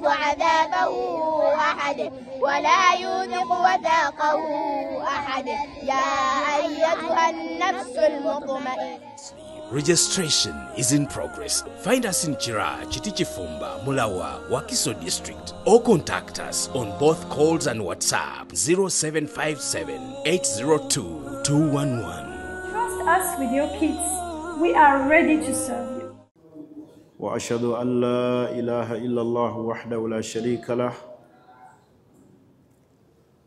يكشف عذابه أحد ولا يوثق وثاقه أحد يا أيتها النفس المطمئنة. Registration is in progress. Find us in Chira, Chitichifumba, Mulawa, Wakiso District, or contact us on both calls and WhatsApp 0757 802 211. Trust us with your kids. We are ready to serve you. وأشهد أن لا إله إلا الله وحده لا شريك له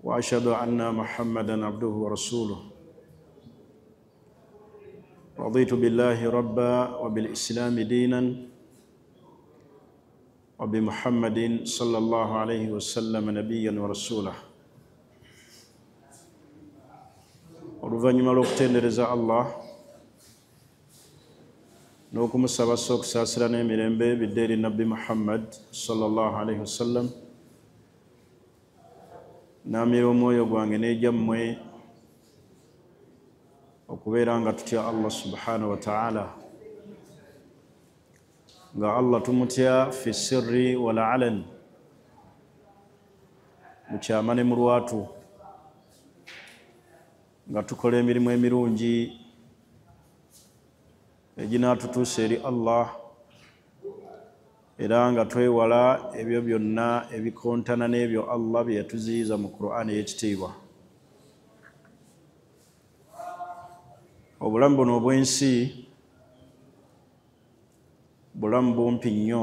وأشهد أن محمدا عبده ورسوله. رضيت بالله ربا وبالإسلام دينا وبمحمد صلى الله عليه وسلم نبيا ورسولا. Oluvannyuma lw'okutendereza Allah n'okumusaba okusaasira n'emirembe bidde eri Nabbi Muhammad sallallahu alaihi wasallam, n'amira omwoyo gwange n'egyammwe okubeera nga tutya Allah subhanahu wa ta'ala, nga Allah tumutya fi sirri wal alan, mu kyama ne mu lwatu, nga tukola emirimu emirungi eginaatutuusa eri Allah, era nga twewala ebyo byonna ebikontana n'ebyo Allah bye yatuziyiza mu Qur'an ey'ekitiibwa. Obulamu buno obw'ensi bulamu bumpi nnyo,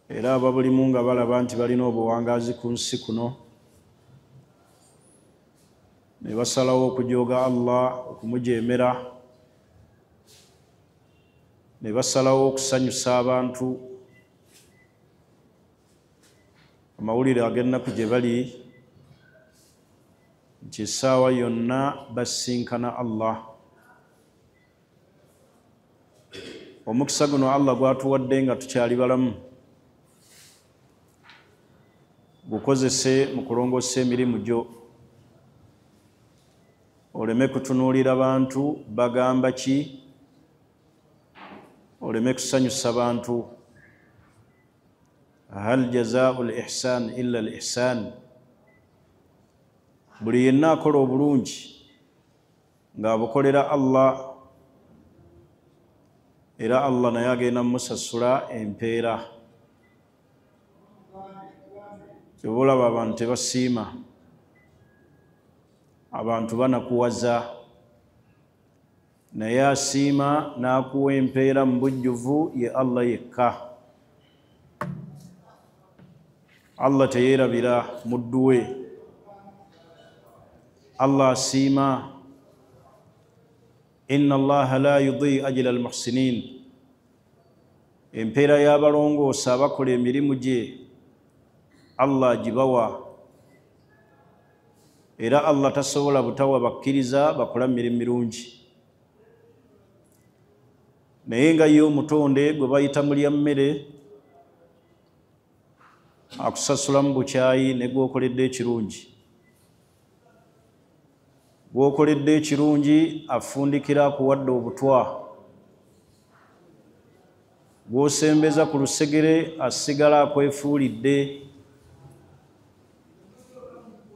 era ababulimu nga balaba nti balina obuwangaazi ku nsi kuno ne basalawo okujooga Allah, okumujeemera, ne basalawo okusanyusa abantu. Amawulire ag'ennaku gye bali nti essaawa yonna basinkana Allah. Omukisa guno Allah gwatuwadde nga tukyali balamu, gukozese mu kulongoosa emirimu gyo, oleme kutunuulira bantu bagamba ki, oleme kusanyusa bantu. Hal jazaa'u l-ihsan illa l-ihsan. Buli yenna akola obulungi ng'abukolera Allah, era Allah naye agenda mumusasula empeera. Kyova olaba abantu tebasiima, abantu banakuwaza, naye asiima n'akuwa empeera mu bujjuvu ye Allah yekka. Allah teyeerabira muddu we. Allah asiima. Inna Allaha la yudii ajra al-muhsinin. Empeera y'abalongoosa abakola emirimu gye Allah agibawa, era Allah tasobola butawa bakkiriza bakola mirimu mirungi. Naye nga ye omutonde gwe bayita mulya mmere akusasulamu bukyayi ne gw'okoledde ekirungi. Gw'okoledde ekirungi afundikira akuwadde obutwa, gw'osembeza ku lusegere asigala akwefuulidde,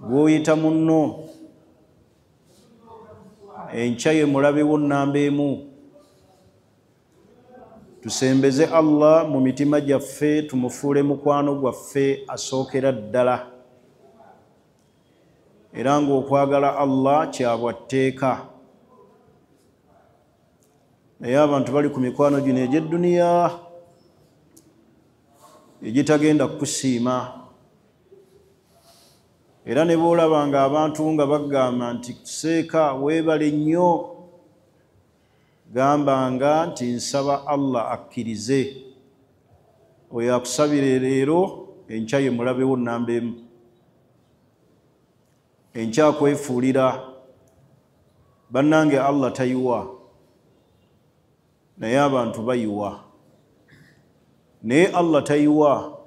gw'oyita munno enkya ye mulabewo nnamba emu. Tusembeze Allah mu mitima gyaffe, tumufuule mukwano gwaffe asookera ddala, era ng'okwagala Allah kyabwatteeka. Naye abantu bali ku mikwano gino egy'edduniya egitagenda kukusiima, era ne bw'olaba nga abantu nga bagamba nti seeka weebale nnyo, gambanga nti nsaba Allah akkirize. Oyo akusabire leero, enkya ye mulabewo nnamba emu, enkya akwefuulira. Bannange Allah tayiwa, naye abantu bayiwa. Naye Allah tayiwa.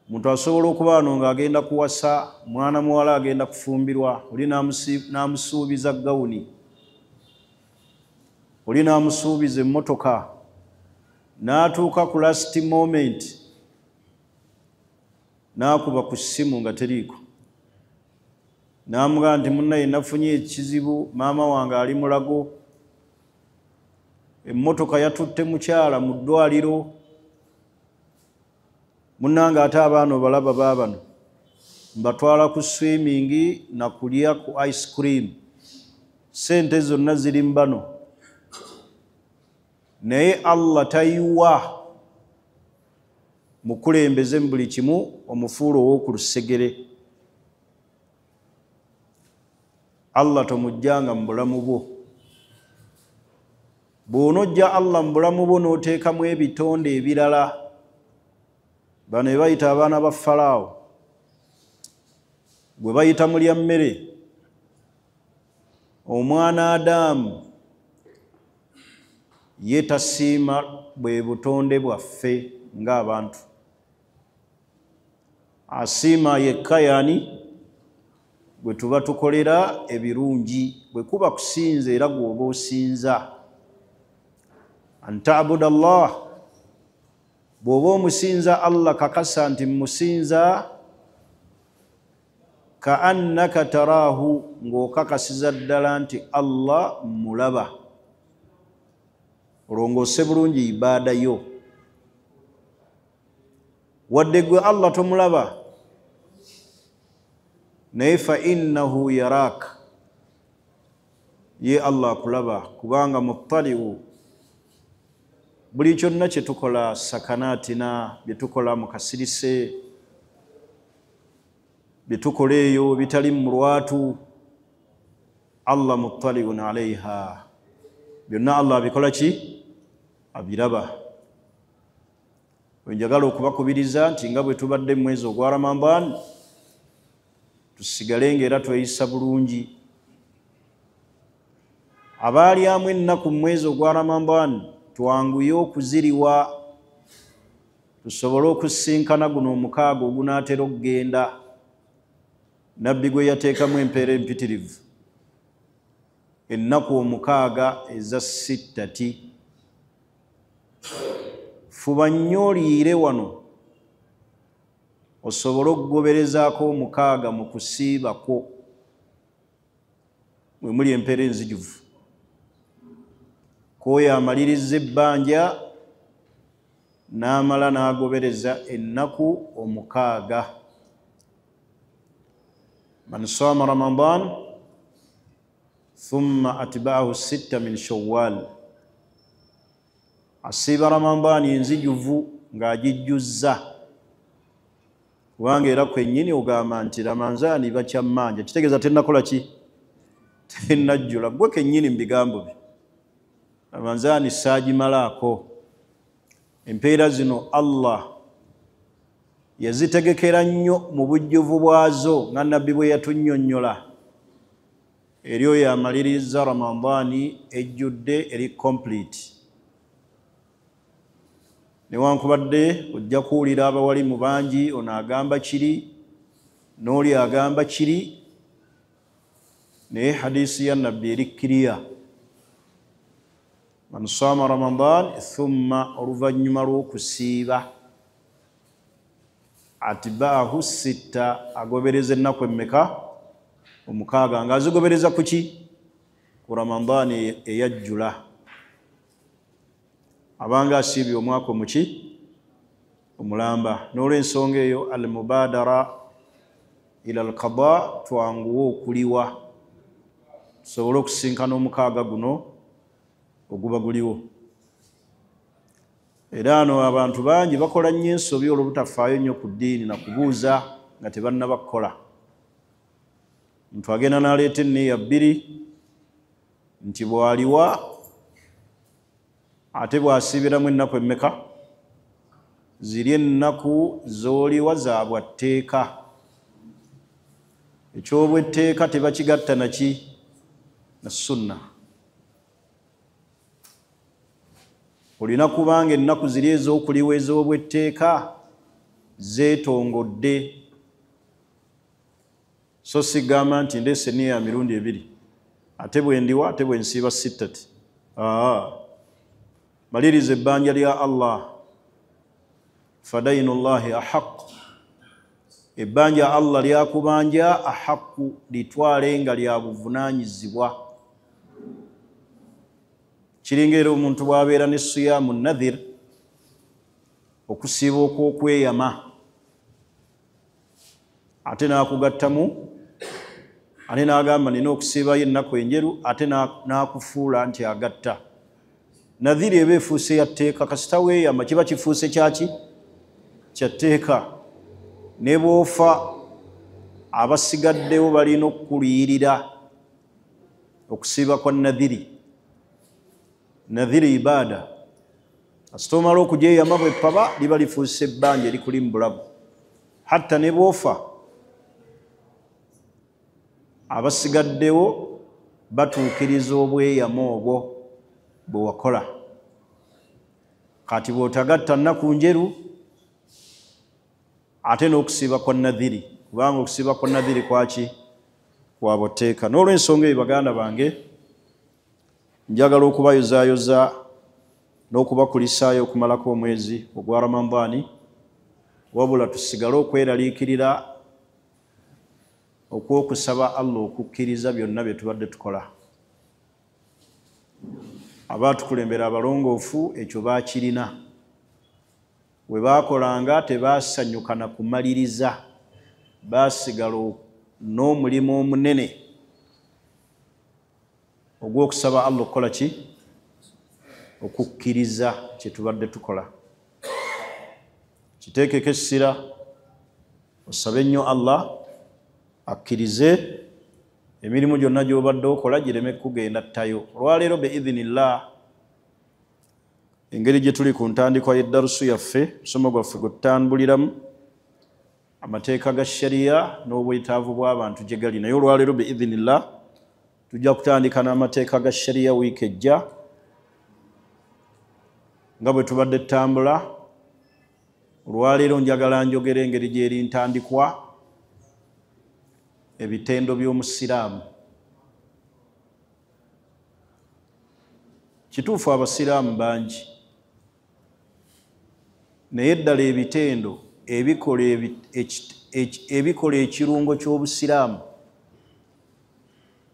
Muntu asobola okuba wano ng'agenda kuwasa mwana muwala, agenda kufumbirwa, oli n'amusuubiza gawuni, oli n'amusuubiza emmotoka, N'atuuka ku last moment n'akuba ku ssimu nga teriiko, n'amugamba nti munnaye nafunye ekizibu, maama wange ali Mulago, emmotoka yatutte mukyala mu ddwaliro, munnange ate abaana obalaba baabano mbatwala ku swimming na kulya ku ice cream, sente zonna ziri mu bano. Naye Allah tayiwa mukulembeze mu buli kimu, omufuula ow'oku lusegere. Allah tomuggyanga mu bulamu bwo. Bw'onojja Allah mu bulamu bwo n'oteekamu ebitonde ebirala, bano be bayita abaana ba Falaawo, gwe bayita mulya mmere, omwana Adamu ye tasiima bwe butonde bwaffe ng'abantu. Asiima yekka yaani gwe tuba tukolera ebirungi, bwe kuba kusinza era gw'oba osinza. An ta'buda Allah, bw'oba omusinza Allah kakasa nti mmusinza, ka'annaka taraahu, ng'okakasiza ddala nti Allah mulaba, olongoose bulungi ibaada yo. Wadde gwe Allah tomulaba, naye fa innahu yarak, ye Allah akulaba, kubanga muttaliu, buli kyonna kye tukola sakanaatina, bye tukola mu kasirise, bye tukola eyo bitali mu lwatu, Allah muttaliun alaiha, byonna Allah abikola ki? Abiraba. Njagala okubakubiriza nti nga bwe tubadde mu mwezi ogwa Ramadan, tusigale ng'era tweyisa bulungi. Abaalyamu ennaku mu mwezi ogwa Ramadan twanguye okuziriwa, tusobole okusinkana guno omukaaga ogunaatera okugenda, Nabbi gwe yateekamu empeera empitirivu, ennaku omukaaga eza sittati. Fuba nnyo oliire wano osobola okugoberezaako omukaaga mu kusiibako, mwe muli empeera enzijuvu. K'oyo amaliriza ebbanja n'amala n'agobereza ennaku omukaaga. Man saama Ramadan thumma atba'ahu sitta min Shawwal, asiiba Ramadan enzijuvu ng'agijjuzza, kubanga era kwennyini ogamba nti Ramanzaani bakyammanja, kitegeeza tennakola ki? Tennajjula. Gwe kennyini mu bigambo bye, Ramanzaani saagimalaako. Empeera zino Allah yazitegekera nnyo mu bujjuvu bwazo nga Nabbi bwe yatunnyonnyola. Eri oyo amaliriza Ramadhaani ejjudde eri complete. Newankubadde ojja kuwulira abawalimu bangi, ono agamba kiri n'oli agamba kiri, naye hadisi ya Nabbi eri kiriya. Man saama Ramadan thumma, oluvannyuma lw'okusiiba, atba'ahu sitta, agobereza ennaku emmeka? Omukaaga. Ng'azigobereza ku ki? Ku Ramadhaani eyajjula. Abanga asiibye omwaka omuki? Omulamba. N'olw'ensonga eyo al-mubadara ila al-qada, twanguwe okuliwa tusobole okusinkana omukaaga guno oguba guliwo. Era ano abantu bangi bakola nnyo ensobi olw'obutafaayo nnyo ku ddiini na kubuuza nga tebannaba kukola. Omuntu agenda n'aleeta enniya bbiri nti bw'aliwa ate bw'asiibiramu ennaku emmeka? Ziri ennaku z'oliwa za bwa tteeka. Ekyobwetteeka tebakigatta naki? Na sunna. Olina kubanga ennaku ziri ez'okuliwa ez'obwetteeka zeetongodde, so sigamba nti ndeese enniya ya mirundi ebiri, ate bwe ndiwa ate bwe nsiiba sittati. Maliriza ebbanja lya Allah. Fadainullahi ahaq, ebbanja Allah lyakubanja ahaqu, litwale nga lya buvunaanyizibwa. Kiringa era omuntu bw'abeera ne siyamu nadhir, okusiiba okw'okweyama, ate n'akugattamu, ate n'agamba nina okusiibayo ennaku enjeru, ate n'akufuula nti agatta. Nadhiri eba efuuse ya tteeka, kasita weeyama kiba kifuuse kyaki? Kya tteeka. Ne bw'ofa abasigaddewo balina okukuliyirira okusiiba kwa nadhiri. Nadhiri ibaada, kasita omala okugyeyama bwepaba liba lifuuse ebbanja erikuli mu bulago. Hatta ne bw'ofa abasigaddewo batuukiriza obweyamo obwo bwe wakola. Kati bw'otagatta nnaku njeru ate n'okusiiba kwa nadhiri, kubanga okusiiba kwa nadhiri kwaki? Kwa buteeka. N'olw'ensonga eyo baganda bange, njagala okubayozaayoza n'okubakulisaayo okumalako omwezi ogwa Ramadhaani, wabula tusigale okweraliikirira okw'okusaba Allah okukkiriza byonna bye tubadde tukola. Abaatukulembera abalongoofu ekyo baakirina, we baakolanga tebaasanyuka na kumaliriza, baasigala n'omulimu omunene ogw'okusaba Allah okukola ki? Okukkiriza kye tubadde tukola. Kiteekeko essira, osabe nnyo Allah akkirize emirimu gyonna gy'obadde okola gireme kugenda ttayo. Olwaleero biidhinillah, engeri gye tuli ku ntandikwa y'eddarusu yaffe, omusomo gwaffe gwe tutambuliramu amateeka ga sharia n'obwetaavu bw'abantu gye gali. Naye olwaleero biidhinillah tujja kutandika n'amateeka ga sharia wiiki ejja, nga bwe tubadde tutambula. Olwaleero njagala njogere engeri gy'eri ntandikwa ebitendo by'omusiraamu. Kituufu abasiraamu bangi, naye ddala ebitendo ebikola ekirungo ky'obusiraamu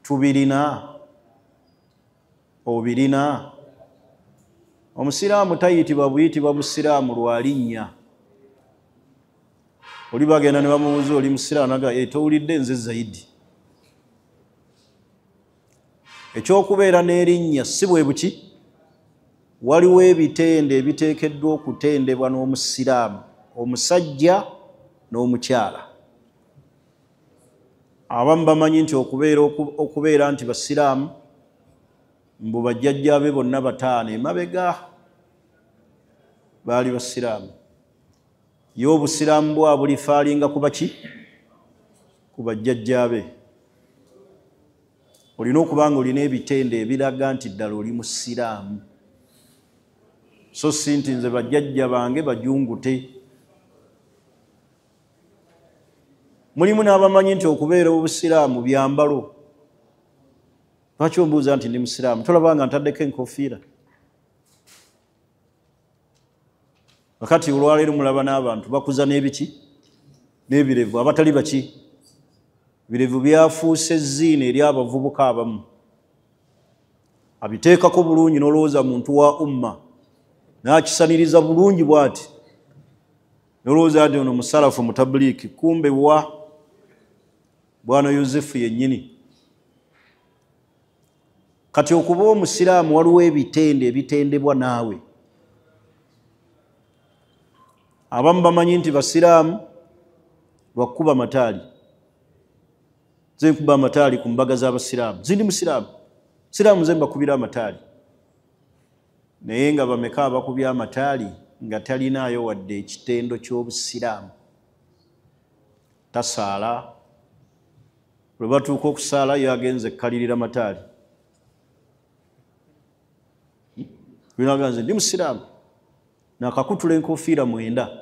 tubirina? Obirina? Omusiraamu tayitibwa buyitibwa busiraamu lwa linnya. Oli bagenda ne bamubuuza oli musiraamu, naga towulidde nze Zaidi. Ekyokubeera n'erinnya si bwe buki? Waliwo ebitendo ebiteekeddwa okutendebwa n'omusiraamu, omusajja n'omukyala. Abamu bamanyi nti okubeera nti basiraamu mbu bajjajjaabe bonna bataano emabega baali basiraamu. Ye obusiraamu bwa bulifaalinga ku baki? Ku bajjajjaabe. Olina okuba nga olina ebitendo ebiraga nti ddala oli musiraamu, so si nti nze bajjajja bange bajungute. Mulimu n'abamanyi nti okubeera obusiraamu byambalo. Lwaki ombuuza nti ndi musiraamu? Tolaba nga ntaddeko enkofiira? Wakati olwaleero mulaba n'abantu bakuza n'ebiki? N'ebirevu, abatali baki? Ebirevu byafuuse ezziina eri abavubuka abamu. Abiteekako bulungi n'olowooza muntu wa umma, n'akisaniriza bulungi bw'ati, n'olowooza nti ono musalafu mutabuliiki, kumbe wa bwana Yosefu yennyini. Kati okuba omusiraamu waliwo ebitendo ebitendebwa naawe. Abamu bamanyi nti basiraamu lwakuba mataali. Nze nkuba amataali ku mbaga z'abasiraamu, zindi musiraamu, siraamu nze mbakubira amataali. Naye nga bameka abakubya amataali nga talinaayo wadde ekitendo ky'obusiraamu? Tasaala, lwe batuuka okusaala yagenze ekkalirira mataali. Binaganze ndi musiraamu, nakakutula enkofiira 9.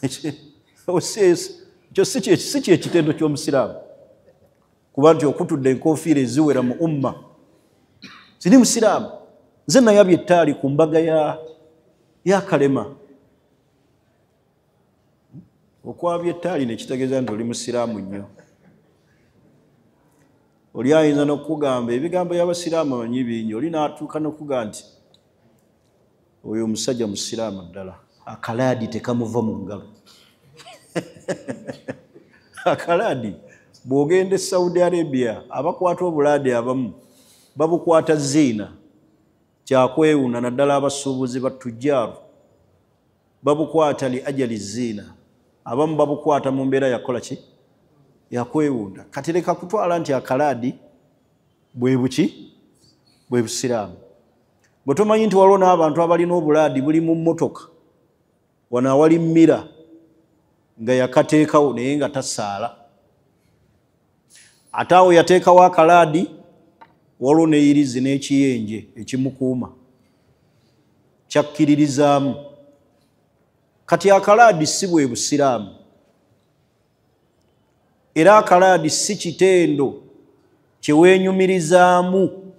Ekyo si kyekitendo ky'omusiraamu, kuba nti okutudde enkofiira eziwera mu umma. Siri musiraamu. Nze nayabye ettaali ku mbaga ya Kalema. Okwabya ettaali nekitegeeza nti oli musiraamu nnyo. Oli ayinza n'okugamba ebigambo by'abasiraamu amanyi bingi, oli n'atuuka n'okugamba nti oyo omusajja musiraamu ddala, akalaadi tekamuva mu ngalo. Akalaadi bw'ogenda e Saudi Arabia abakwata obulaadi abamu babukwata ziina kyakwewuna, naddala abasuubuzi batujjaaru babukwata li ajali ziina, abamu babukwata mu mbeera yakola ki? Yakwewunda. Kati leka kutwala nti akalaadi bwe buki? Bwe busiraamu. Bwe tomanyi nti waliwo n'abantu abalina obulaadi buli mu mmotoka wano awali mmira nga yakateekawo naye nga tasaala, ate awo yateekawo akalaadi waliwo n'eyirizi n'ekiyenje ekimukuuma kyakkiririzaamu. Kati akalaadi si bwe busiraamu, era akalaadi si kitendo kyeweenyumirizaamu.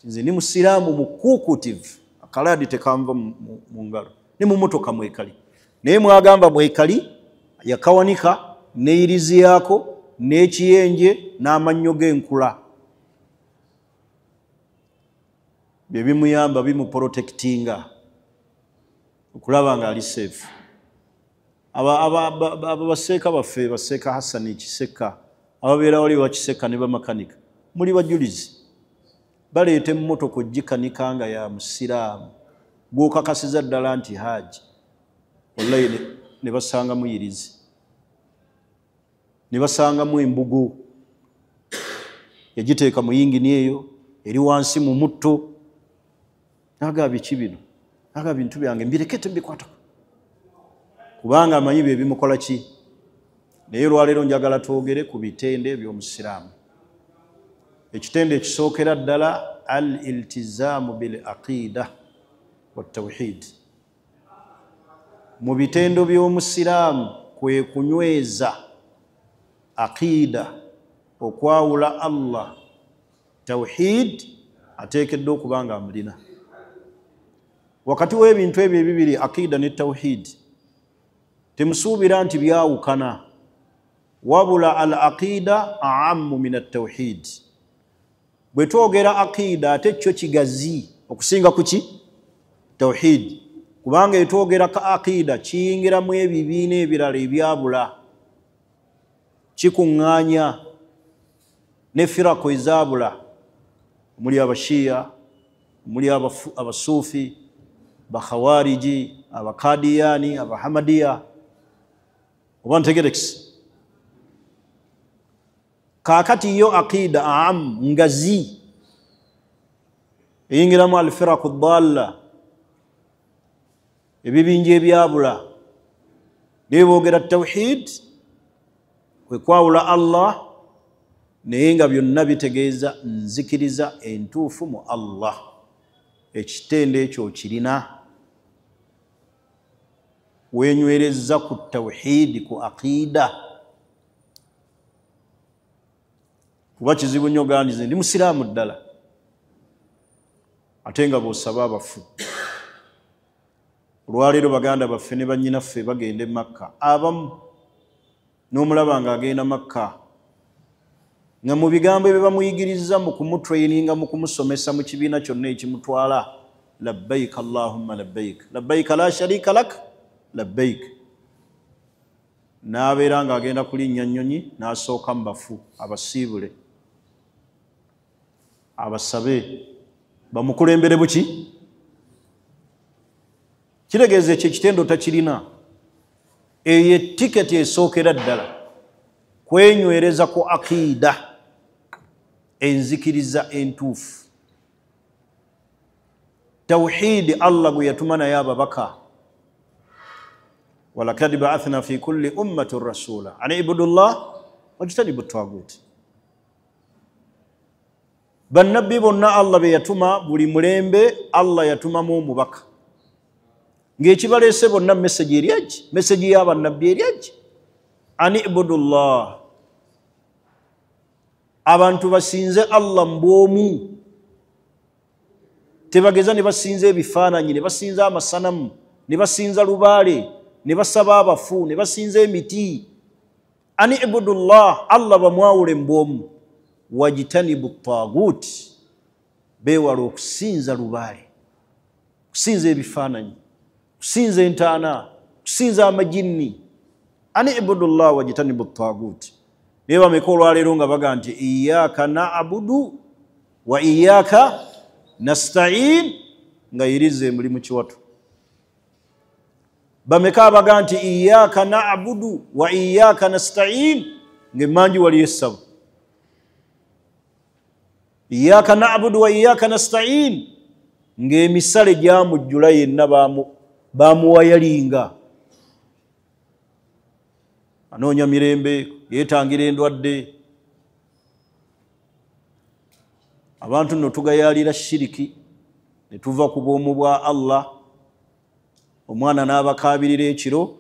Nze ndi musiraamu mukuukutivu, akalaadi tekanva mu ngalo ne mu mmotoka mwekali. Naye mwagamba mwekali yakawanika n'eyirizi yaako n'ekiyenje n'amannyo g'enkula, bye bimuyamba bimuprotectinga okulaba nga ali safe. Aba baseeka baffe, baseeka Hassani Kiseka, ababeera wali wa Kiseka ne bamakanika, muli bajulizi, baleeta emmotoka ogikanika nga ya musiraamu gw'okakasiza ddala nti haaji, wallahi ne basangamu yirizi, ne basangamu embugo, yagiteeka mu yingini eyo eri wansi mu mutto. Naga biki bino? Naga bintu byange mbireke tembikwatako, kubanga amanyi bye bimukola ki. Naye olwaleero njagala twogere ku bitende eby'omusiraamu. Ekitende ekisookera ddala al iltizaamu bil aqida wa tawhid. Mu bitendo by'omusiraamu kwe kunyweza aqida, okwawula Allah, tawhid ateekeddwa okuba nga amulina. Wakati w'ebintu ebyo ebibiri, aqida ne tawhid, temusuubira nti byawukana, wabula al aqida a'ammu min at-tawhid. Bwe twogera aqida ate kyo kigazi okusinga ku ki? Tawhid. Kubanga etwogera ka aqida kiyingiramu ebibiina ebirala ebyabula, kikuŋŋaanya ne firako ezaabula, omuli abashiya, omuli abasuufi, bakhawariji, abakadiyani, abahamadiya, oba ntegerekisi. Kaakati yo aqida am ngazi eyingiramu alfiraku dalla, ebibinja ebyabula. Naye boogera tawhid kwe kwawula Allah, naye nga byonna bitegeeza nzikiriza entuufu mu Allah. Ekitendo ekyo kirina wenywereza ku tawhidi, ku aqida. Kuba kizibu nnyo gandize ndi musiraamu ddala ate nga bw'osaba abafu. Olwaleero baganda baffe ne bannyinaffe bagenda e Makka, abamu n'omulaba ng'agenda Makka nga mu bigambo ebyo bamuyigiriza mu kumutraininga, mu kumusomesa mu kibiina kyonna ekimutwala, labbaik allahumma labbaik, labbaik la sharika lak labbaik, n'abeera ng'agenda kulinnya nnyonyi n'asooka mu bafu abasiibule abasabe bamukulembere buki. Kitegeeza ekyo ekitendo takirina. Eyo etiketi esookera ddala kwenywereza ku aqida, enzikiriza entuufu, tawhidi Allah gwe yatuma naye ababaka. Walakad ba'athna fi kulli ummatin rasula an ibudullah wajtanibu tagut. Bannabbi bonna Allah be yatuma, buli mulembe Allah yatumamu omubaka. Ng'ekibaleese bonna message eri agi, message y'abannabbi eri agi, ani ibudullah, abantu basinze Allah mbwomu, Tebageza ne basinza ebifaananyi, ne basinza amasanamu, ne basinza lubaale, ne basaba abafu, ne basinza emiti. Ani ibudullah, Allah bamwawule mbwomu. Wajitanibu taguti, beewala okusinza lubaale, kusinza ebifaananyi, kusinza entaana, kusinza amajinni. Ani ibudullah wajitanibu taguti. Naye bameka olwaleero nga baga nti iyaka na'budu wa iyaka nasta'in, nga yirize muli mu kiwato. Bameka abaga nti iyaka na'budu wa iyaka nasta'in, ng'emmanju waliyo essabo. Iyaka na'budu wa iyaka nasta'in, ng'emisale gyamujjula yenna bamuwayalinga. Anoonya mirembe, yeetangira endwadde. Abantu nno tugayaalira shiriki ne tuva ku bwomu bwa Allah. Omwana n'abakaabirira ekiro,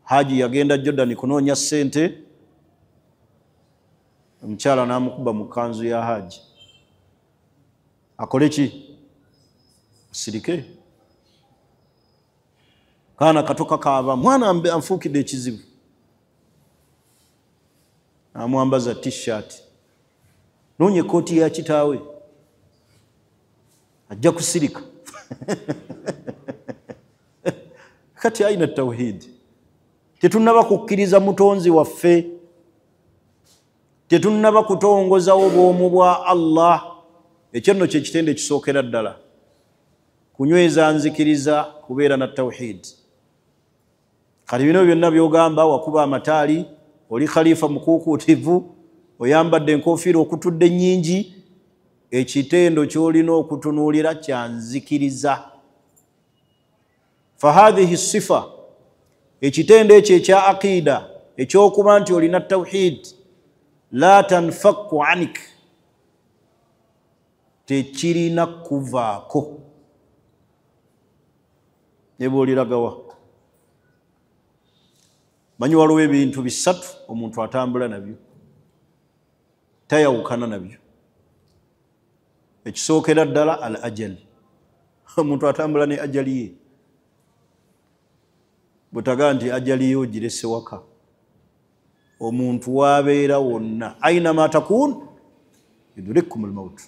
Haji yagenda Jordan kunoonya ssente, omukyala n'amukuba mu kkanzu ya Haji. Akole ki? Asirike. Kaana kato kakaaba, mwana anfuukidde ekizibu. Amwambaza t-shirt, noonya ekkooti ya kitaawe, ajja kusirika. Kati aina tawhid. Tetunnaba kukkiriza mutonzi waffe, tetunnaba kutongozawo bwomu bwa Allah. Ekyo nno kye kitende ekisookera ddala, kunyweza nzikiriza, kubeera na tawhid. Kati bino byonna by'ogamba, wakuba amataali, oli khalifa mukuukuutivu, oyambadde enkofiira okutudde nnyingi, ekitendo ky'olina okutunuulira kya nzikiriza. Fahadhihi sifa, ekitendo ekyo ekya aqida, ekyokuba nti olina tawhid, la tanfakku anik, tekirina kuvaako. Ne bw'oliragawa, manyi waliwo ebintu bisatu omuntu atambula nabyo, tayawukana nabyo. Ekisookera ddala al ajali, omuntu atambula ne ajali ye. Bwetaga nti ajali ye ogirese waka, omuntu wabeera wonna, ainama takun yudrikkum almaut,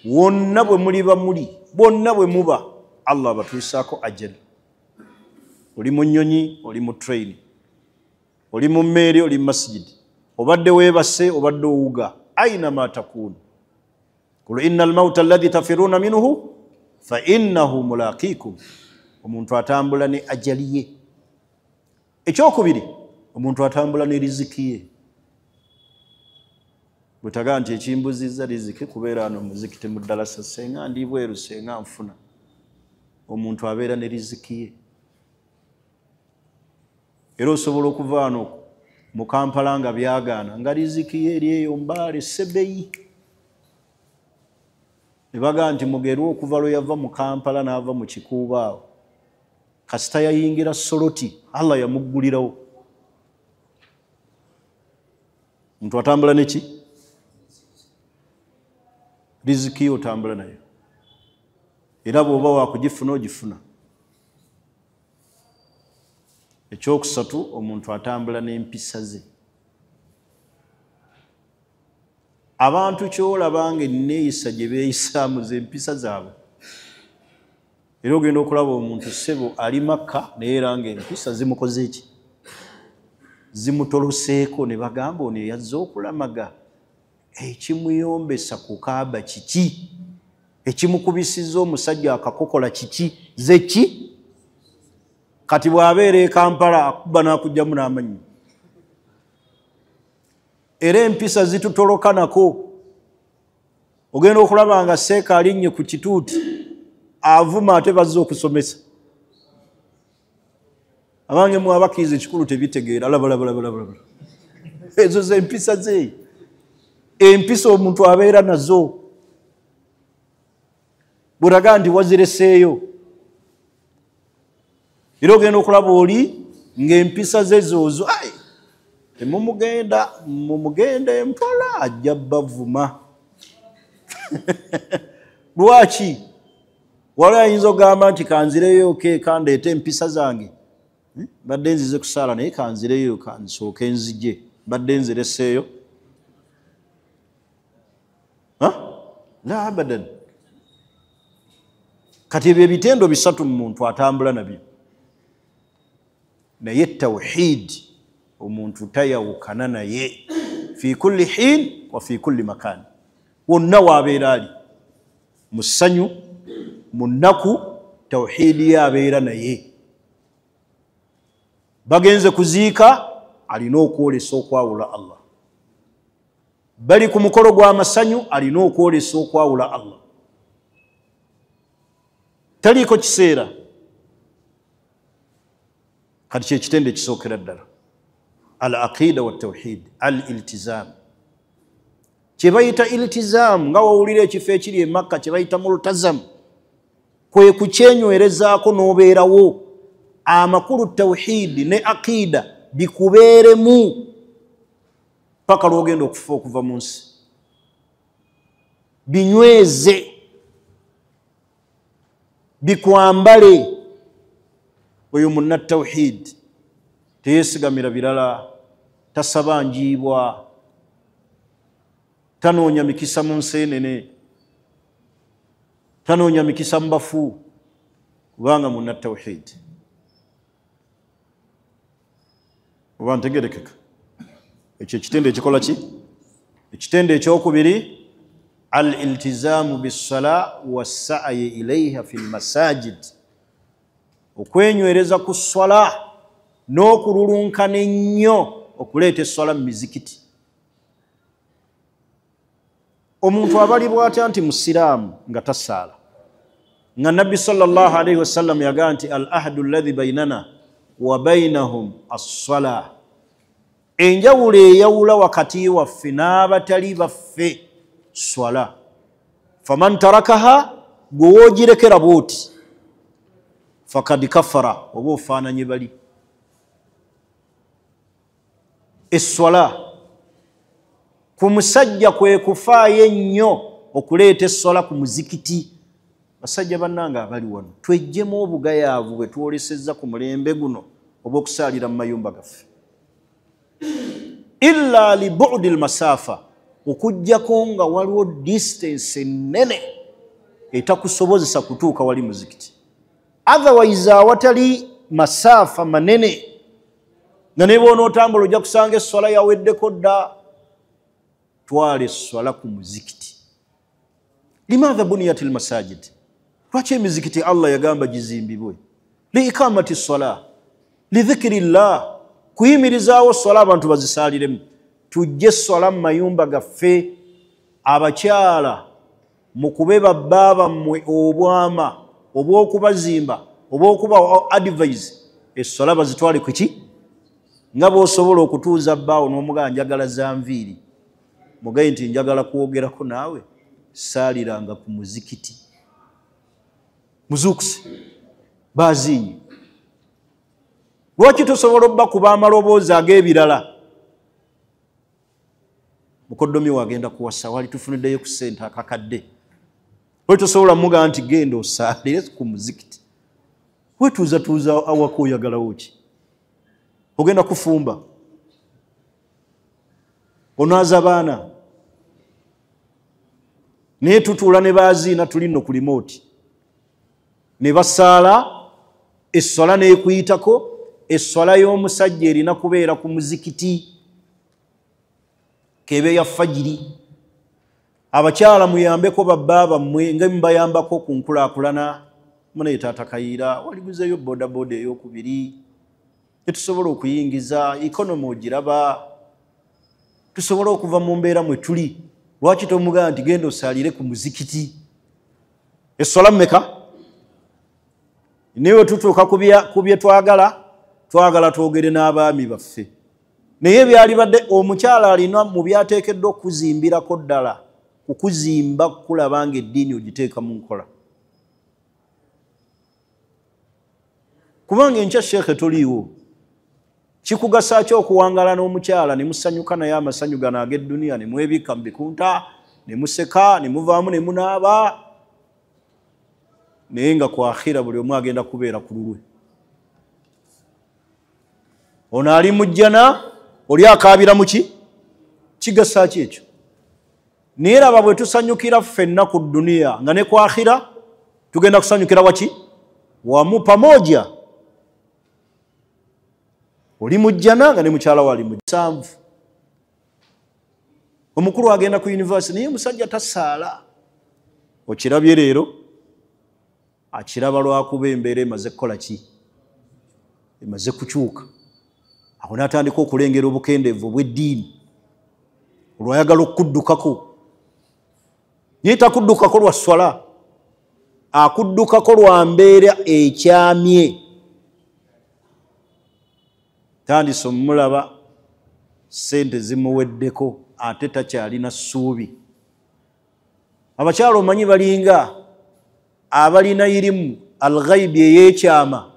wonna bwe muliba muli, bonna bwe muba, Allah abatuusaako ajali. Oli mu nnyonyi, oli mu train, oli mu mmeeri, oli mu masjidi, obadde weebase, obadde owuga, ainama takun. Qul inna almauta alladhi tafiruna minhu fa innahu mulaqikum. Omuntu atambula ne ajali ye. Ekyokubiri, omuntu atambula ne riziki ye. Bwetaga nti ekimbuzizza riziki kubeera ano muzikiti mu ddalasa, senga ndi bweru, senga nfuna. Omuntu abeera ne riziki ye. Era osobola okuva wano mu Kampala nga byagaana, nga riziki ye eri eyo Mbale Sebeyi. Ne bagaa nti Mugerwa okuva lwe yava mu Kampala n'ava mu Kikuubo awo, kasita yayingira Soroti, Allah yamuggulirawo. Omuntu atambula ne ki? Riziki ye otambula nayo. Era bw'oba wakugifuna ogifuna. Ekyokusatu, omuntu atambula n'empisa ze. Abantu ky'olaba nga enneeyisa gye beeyisaamu z'empisa zaabwe. Era ogenda okulaba omuntu ssebo ali Makka, naye era ng'empisa zimukoze ki? Zimutoloseeko. Ne bagamba ono eyazze okulamaga, ekimuyombesa ku Kaaba kiki? Ekimukubisizza omusajja akakokola kiki? Ze ki? Kati bw'abeera e Kampala akuba n'akugyamu n'amannyo. Era empisa zitutoloka nako. Ogenda okulaba nga seeka alinnye ku kituuti, avuma ate bazze okusomesa. Abange mu abakkiriza ekikulu tebitegeera, laba laba laba laba. Ezo ze empisa ze. Empisa omuntu abeera nazo. Bw'olaga nti wazireseeyo. Era ogenda okulaba oli ng'empisa ze zoozo, ai temumugenda, mumugenda empola ajja bavuma. Lwaki? Waliwo ayinza okugamba nti kanzireyo ke kandeete empisa zange, badde nzize kusaala naye kanzireyo kansooke nzije, badde nzireseeyo. La abadan. Kati ebyo ebitendo bisatu mu muntu atambula nabyo, naye tawhid omuntu tayawukana naye fi kulli hin wa fi kulli makan, wonna waabeera ali mu ssanyu mu nnaku, tawhidi yabeera naye. Bagenze kuziika alina okwolesa okwawula Allah, bali ku mukolo gw'amasanyu alina okwolesa okwawula Allah. Taliiko kiseera. Kati kyekitendo ekisookera ddala, al aqida wa tawhid, al iltizam. Kye bayita iltizam, nga wawulira ekifo ekiri e Makka kye bayita multazam, kwe kukyenywerezaako n'obeerawo. Amakulu tawhidi ne aqida bikubeeremu paka lwogenda okufa okuva mu nsi, binyweze, bikwambale. Oyo munna tawhid teyeesigamira birala, tasaba njiibwa, tanoonya mikisa mu nseenene, tanoonya mikisa mu bafu, kubanga munna tawhid. Oba ntegerekeka? Ekyo ekitendo ekikola ki? Ekitendo ekyokubiri, al iltizamu bissala wassa'yi ilayha fi lmasajid, okwenywereza ku swala n'okululunkana ennyo okuleeta esswala mu mizikiti. Omuntu abalibwa atya nti musiraamu nga tasaala? Nga Nabbi sallallahu alaihi wasallam yagamba nti al ahdu alladhi bainana wa bainahum as-sala, enjawulo eyawula wakati waffe n'abatali baffe swala. Faman tarakaha, gwe woogirekera bw'oti, fakad kafara, oba ofaananye bali. Esswala ku musajja kwe kufaayo ennyo okuleeta esswala ku muzikiti. Basajja bannange abali wano, tweggyemu obugayaavu bwe twolesezza ku mulembe guno obw'okusaalira mu mayumba gaffe. Illa li bu'di lmasafa, okuggyako nga waliwo distance ennene etakusobozesa kutuuka wali muzikiti. Otherwise awatali masaafa manene, nga ne bw'onootambula ojja kusanga esswala yaweddeko dda. Twala esswala ku muzikiti. Limadha buniyat lmasajid, lwaki emizikiti Allah yagamba gizimbibwe? Liikamati ssala, lidhikiri llah, kuyimirizaawo swala abantu bazisaaliremu. Tujje swala mu mayumba gaffe. Abakyala mukube babba bammwe obwama obw'okubazimba, obw'okuba advise, esswala bazitwale ku ki? Nga bw'osobola okutuuza bbaawo n'omugamba njagala za nviiri, mugaye nti njagala kwogerako naawe, saaliranga ku muzikiti. Muzuukuse bazinye. Lwaki tosobola obbakuba amaloboozi ag'ebirala? Mukoddomi wagenda kuwasa, wali tufuniddeyo ku ssente akakadde. Lwaki tosobola mugamba nti genda osaalire ku muzikiti? Wetuuzatuuza awaka oyagalawo ki? Ogenda kufumba, onaaza baana, naye tutuula ne baziina tuli nno ku limooti ne basaala esswala n'ekuyitako. Esswala y'omusajja erina kubeera ku muzikiti, kebe ya fajiri. Abakyala muyambeko babba bammwe nga mubayambako ku nkulaakulana. Munaye taata Kayiira, waliguzeeyo bodaboda eyokubiri tetusobola okuyingiza economy ogiraba, tusobola okuva mu mbeera mwe tuli. Lwaki tomugamba nti genda osaalire ku muzikiti? Esswala mmeka? Naye tutuuka ku bye twagala, twagala twogere n'abaami baffe. Naye byalibadde omukyala alina mu byateekeddwa okuzimbirako ddala, kukuzimba kulaba ng'eddiini ogiteeka mu nkola. Kubanga enkya sheekhe toliiwo, kikugasa ki okuwangala n'omukyala ne musanyuka naye amasanyu gano ag'edduniya, ne mwebikka mu bikunta, ne museka, ne muvaamu ne munaaba, Naye nga ku akhira buli omu agenda kubeera ku lulwe. Ono ali mu jjana, oli akaabira mu ki? Kigasa ki ekyo? Naye laba bwe tusanyukira ffenna ku duniya nga ne ku akhira tugenda kusanyukira waki? Wamu pamoja. Oli mu jjana nga ne mukyala we ali mu nsanvu. Omukulu agenda ku university naye omusajja tasaala. Okirabye leero? Akiraba lwakuba embeera emaze kukola ki? Emaze kukyuka. Awo n'atandika okulengera obukendeevu obw'eddiini. Olwayagala okuddukako. Naye takuddukako lwa swala. Akuddukako lwa mbeera ekyamye. Tandise omulaba ssente zimuweddeko ate takyalina ssuubi. Abakyala omanyi balinga abalina irimu alghaibi ey'ekyama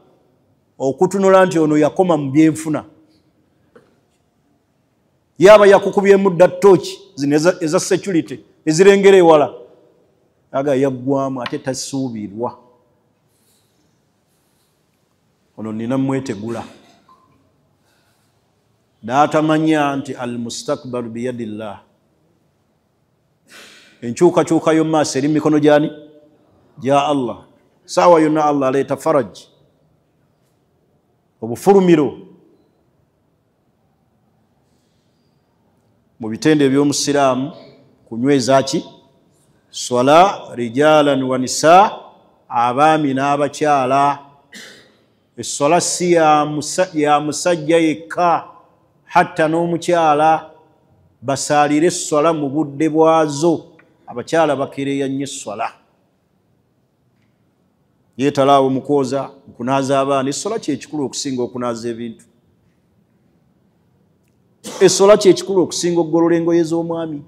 okutunula nti ono yakoma mu byenfuna. Yaba yakukubyemu dda ttooki zino eza security ezirengera ewala. Aga yaggwamu ate tasuubirwa. Ono nina mwetegula. N'atamanya nti al-mustakbalu biyadillah. Enkyukakyuka y'omu maaso eri mu mikono gy'ani? Gya Allah. Saawa yonna Allah aleeta faraj, obufulumiro. Mu bitende eby'omusiraamu kunyweza ki? Swala rijalan wa nisa, abaami n'abakyala. Esswala si ya musajja yekka, hatta n'omukyala basaalire esswala mu budde bwazo. Abakyala bakereya nnyo esswala. Yeetalaawo mu kwoza, mu kunaaza abaana. Esswala kyekikulu okusinga okunaaza ebintu. Esswala kyekikulu okusinga okugolola engoye z'omwami.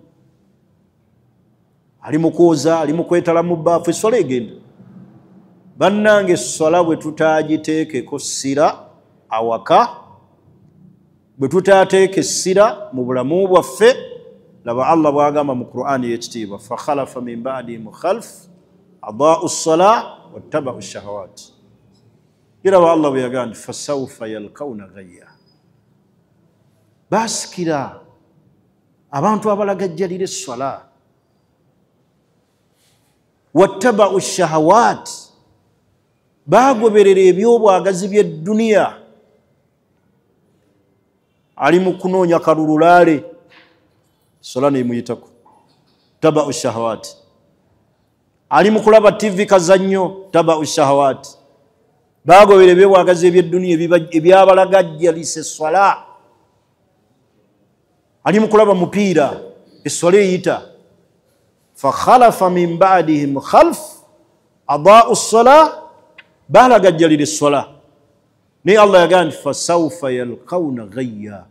Ali mu kwoza, ali mu kwetala mu bbaafu, esswala egenda. Bannange esswala bwe tutaagiteekeko ssira awaka, bwe tutaateeka essira mu bulamu bwaffe, laba Allah bw'agamba mu Qur'ani ey'ekitiibwa, fakhalafa min ba'dihim khalf adaa'u ssalaa wattaba'u shahawat. Iraba Allah bwe yagamba nti fasawfa yalqawna ghayya. Baasikira abantu abalagajjalira esswala. Wattaba'u shahawat, baagoberera ebyobwagazi by'edduniya. Ali mu kunoonya kalululaale, swala n'emuyitako. Taba'u shahawat. Ali mu kulaba TV kazannyo, taba'u shahawat. Baagobera ebyobwagazi eby'edduniya ebyabalagajjalisa esswala. Ali mu kulaba mupiira, esswala eyita. Fakhalafa min ba'dihim khalf adaa'u ssalaa, baalagajjalira esswala. Naye Allah yagamba nti fasawfa yalqawna ghayya,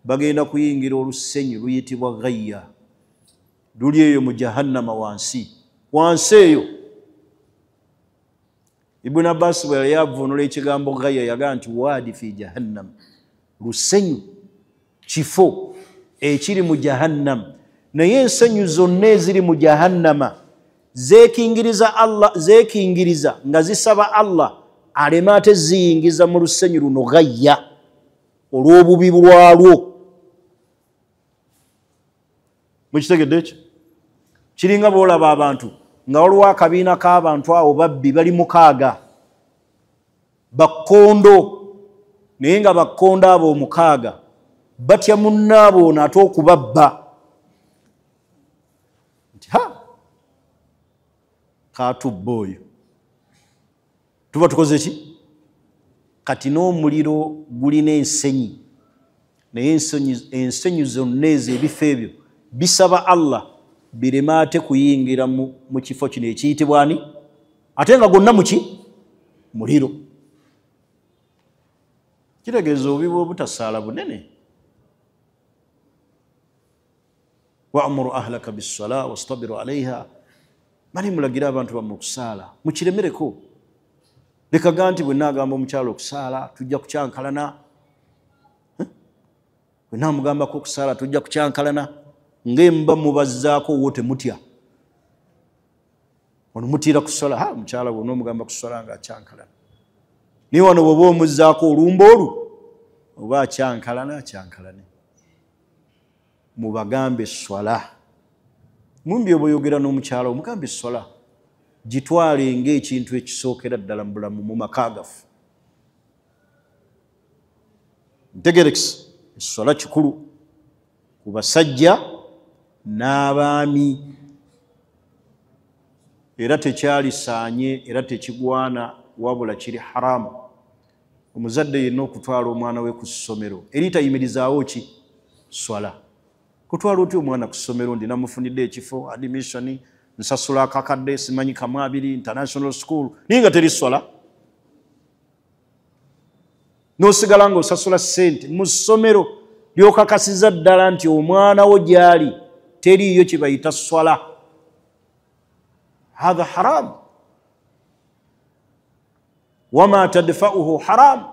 bagenda kuyingira olusenyu luyitibwa ghayya, luli eyo mu jahannama wansi wansi eyo. Ibn Abbas bwe yali avvuunula ekigambo ghayya yagamba nti waadi fi jahannam, lusenyu kifo ekiri mu jahannam. Naye ensenyu zonna eziri mu jahannama zeekingiriza Allah, zeekingiriza nga zisaba Allah aleme ate ziyingiza mu lusenyu luno ghayya olw'obubi bwalwo. Mukitegedde ekyo? Kiringa bw'olaba abantu nga waliwo akabiina k'abantu awo babbi bali mukaaga bakkondo, naye nga bakkondo abo omukaaga batya munnaabwe ono ate okubabba nti ha kaatubba oyo, tuba tukoze ki? Kati n'omuliro gulina ensenyi, naye ensenyi zonna ezo ebifo ebyo bisaba Allah bireme ate kuyingira mu kifo kino ekiyitibwa ani, ate nga gonna muki muliro. Kitegeeza obubi bw'obutasaala bunene. Wa'muru ahlaka bis-salaa wastabiru alayha, mali mulagira abantu bammwe okusaala, mukiremereko. Lekaga nti bwe naagamba omukyala okusaala tujja kukyankalana, bwe naamugambako okusaala tujja kukyankalana, ng'emba mubazzaako wo temutya. Ono mutiira kuswala, ha mukyala bw'ono omugamba kuswala nga akyankalana. Naye wano bw'oba omuzzaako olumba olwo oba akyankalana akyankalane. Mubagambe swala. Mumbi oba oyogera n'omukyala omugambe swala. Gitwale ng'ekintu ekisookera ddala mu bulamu mu maka gaffe. Ntegerekesa esswala kikulu ku basajja n'abaami. Era tekyalisaanye era tekigwana wabula kiri haramu. Omuzadde yenna okutwala omwana we ku ssomero eri tayimirizaawo ki? Swala. Kutwala otya omwana ku ssomero ndi namufunidde ekifo admission nsasula akakadde simanyi kamu abiri international school naye nga teri swala. N'osigala ng'osasula ssente mu ssomero ly'okakasiza ddala nti omwana wo gy'ali teriiyo kye bayita swala. Hadha haram. Wama tadfa'uhu haram.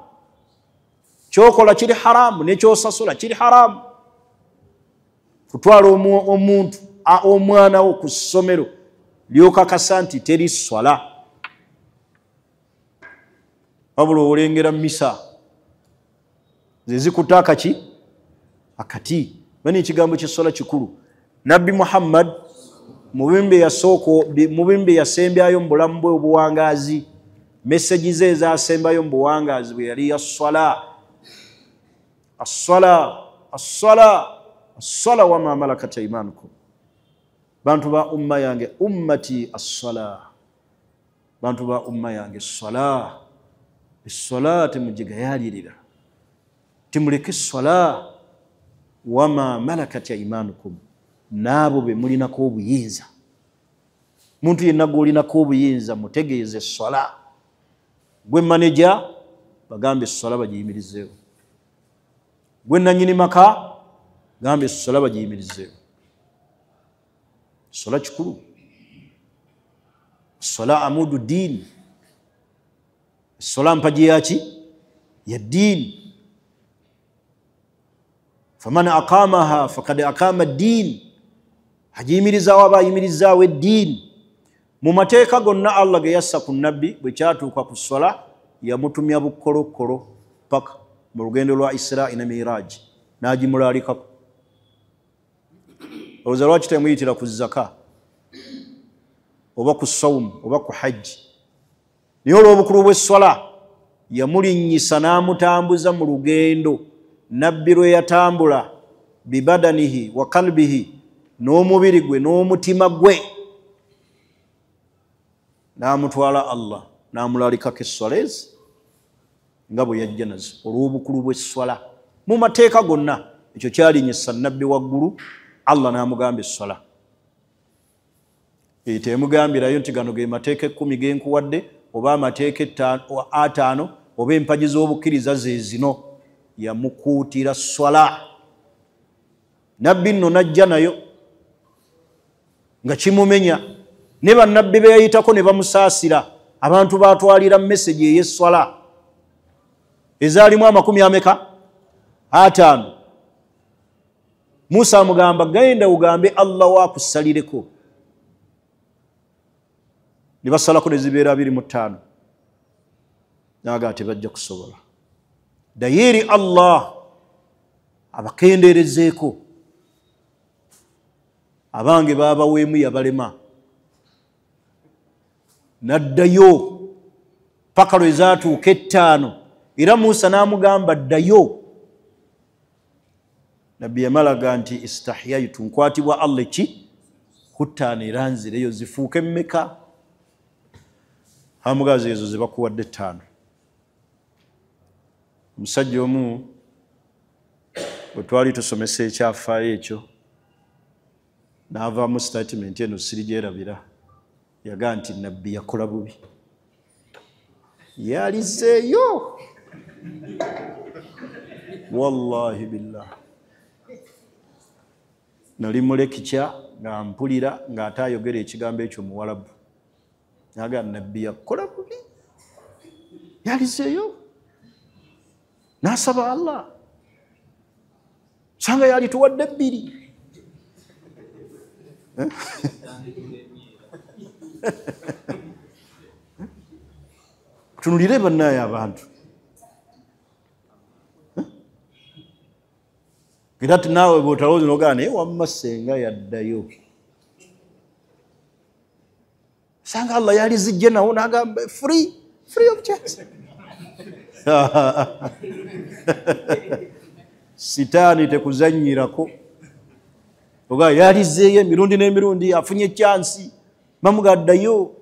Kyokola kiri haramu n'ekyosasula kiri haramu. Kutwala omuntu omwana wo ku ssomero ly'okakasa nti teri swala. Wabula olengera misa ze zikuta akaki akati. Bani ekigambo ky'esswala kikulu. Nabbi Muhammad mubimbe yasembyayo mu bulamu bwe obuwangaazi, meseji ze ezasembayo mu buwangaazi bwe yali ya swala. Asswala, asswala, asswala wama malakat aymanukum. Bantu ba umma yange, ummati asswala. Bantu ba umma yange esswala. Esswala temugigayalirira. Timuleke esswala. Wama malakat aymanukum. N'abo be mulinako obuyinza. Muntu yenna gw'olinako obuyinza mutegeeze esswala. Gwe maneja bagambe esswala bagiyimirizeewo. Gwe nannyini maka gambe esswala bagiyimirizeewo. Esswala kikulu. Esswala amudu ddiini. Esswala mpagi yaki? Ya ddiini. Faman aqamaha fakad aqama ddiini. Agiyimirizaawo aba ayimirizaawo eddiini. Mu mateeka gonna Allah ge yassa ku nabbi bwe kyatuuka ku sswala yamutumya bukolokolo paka mu lugendo lwa Israa ne Miraj n'agimulaalikako. Olowooza lwaki temuyitira ku zaka oba ku sawumu oba ku hajji? Naye olw'obukulu bw'esswala yamulinnyisa n'amutambuza mu lugendo nabbi lwe yatambula bibadanihi wa kalbihi, n'omubiri gwe n'omutima gwe, n'amutwala Allah n'amulalikako esswala ezi nga bwe yajja nazo olw'obukulu bw'esswala. Mu mateeka gonna ekyo kyalinnyisa nabbi waggulu, Allah n'amugamba esswala. Temugambirayo nti gano ge mateeka 10 ge nkuwadde oba amateeka 5 oba empagi z'obukkiriza ze zino. Yamukuutira swala. Nabbi nno n'ajja nayo nga kimumenya. Ne bannabbi be yayitako ne bamusaasira. Abantu baatwalira meseji ey'esswala ezaalimu 50. Musa amugamba genda ugambe Allah wakusalireko. Ne basalako ne zibeera 25. N'agamba tebajja kusobola. Dayiri Allah abakendeerezeeko. Abange baabaweemu yabalema. N'addayo paka lwe zaatuuka 5. Era Musa n'amugamba ddayo. Nabbi yamalaga nti istahyaitu, nkwatibwa Allah ki? Ku 5 era nzireyo zifuuke mmeka? Amugazi ezo ze bakuwadde 5. Omusajja omu bwe twali tusomesa ekyafaayo ekyo n'avaamu statement eno sirigyerabira. Yagaa nti nabbi yakola bubi. Yalizeeyo. Wallahi billah. Nali mulekikya nga mpulira ng'ate ayogera ekigambo ekyo Muwalabu. Naga nabbi yakola bubi. Yalizeeyo. N'asaba Allah. Sanga yalituwadde 2. Tunulire bannaye abantu. Era naawe bw'otalowooza n'ogamba naye wamma ssenga yaddayo. Sanga Allah yalizijje nawo n'agamba free of charge. Sitaani tekuzannyirako. Oga yalizeeyo emirundi n'emirundi afunye chansi bamugaddayo.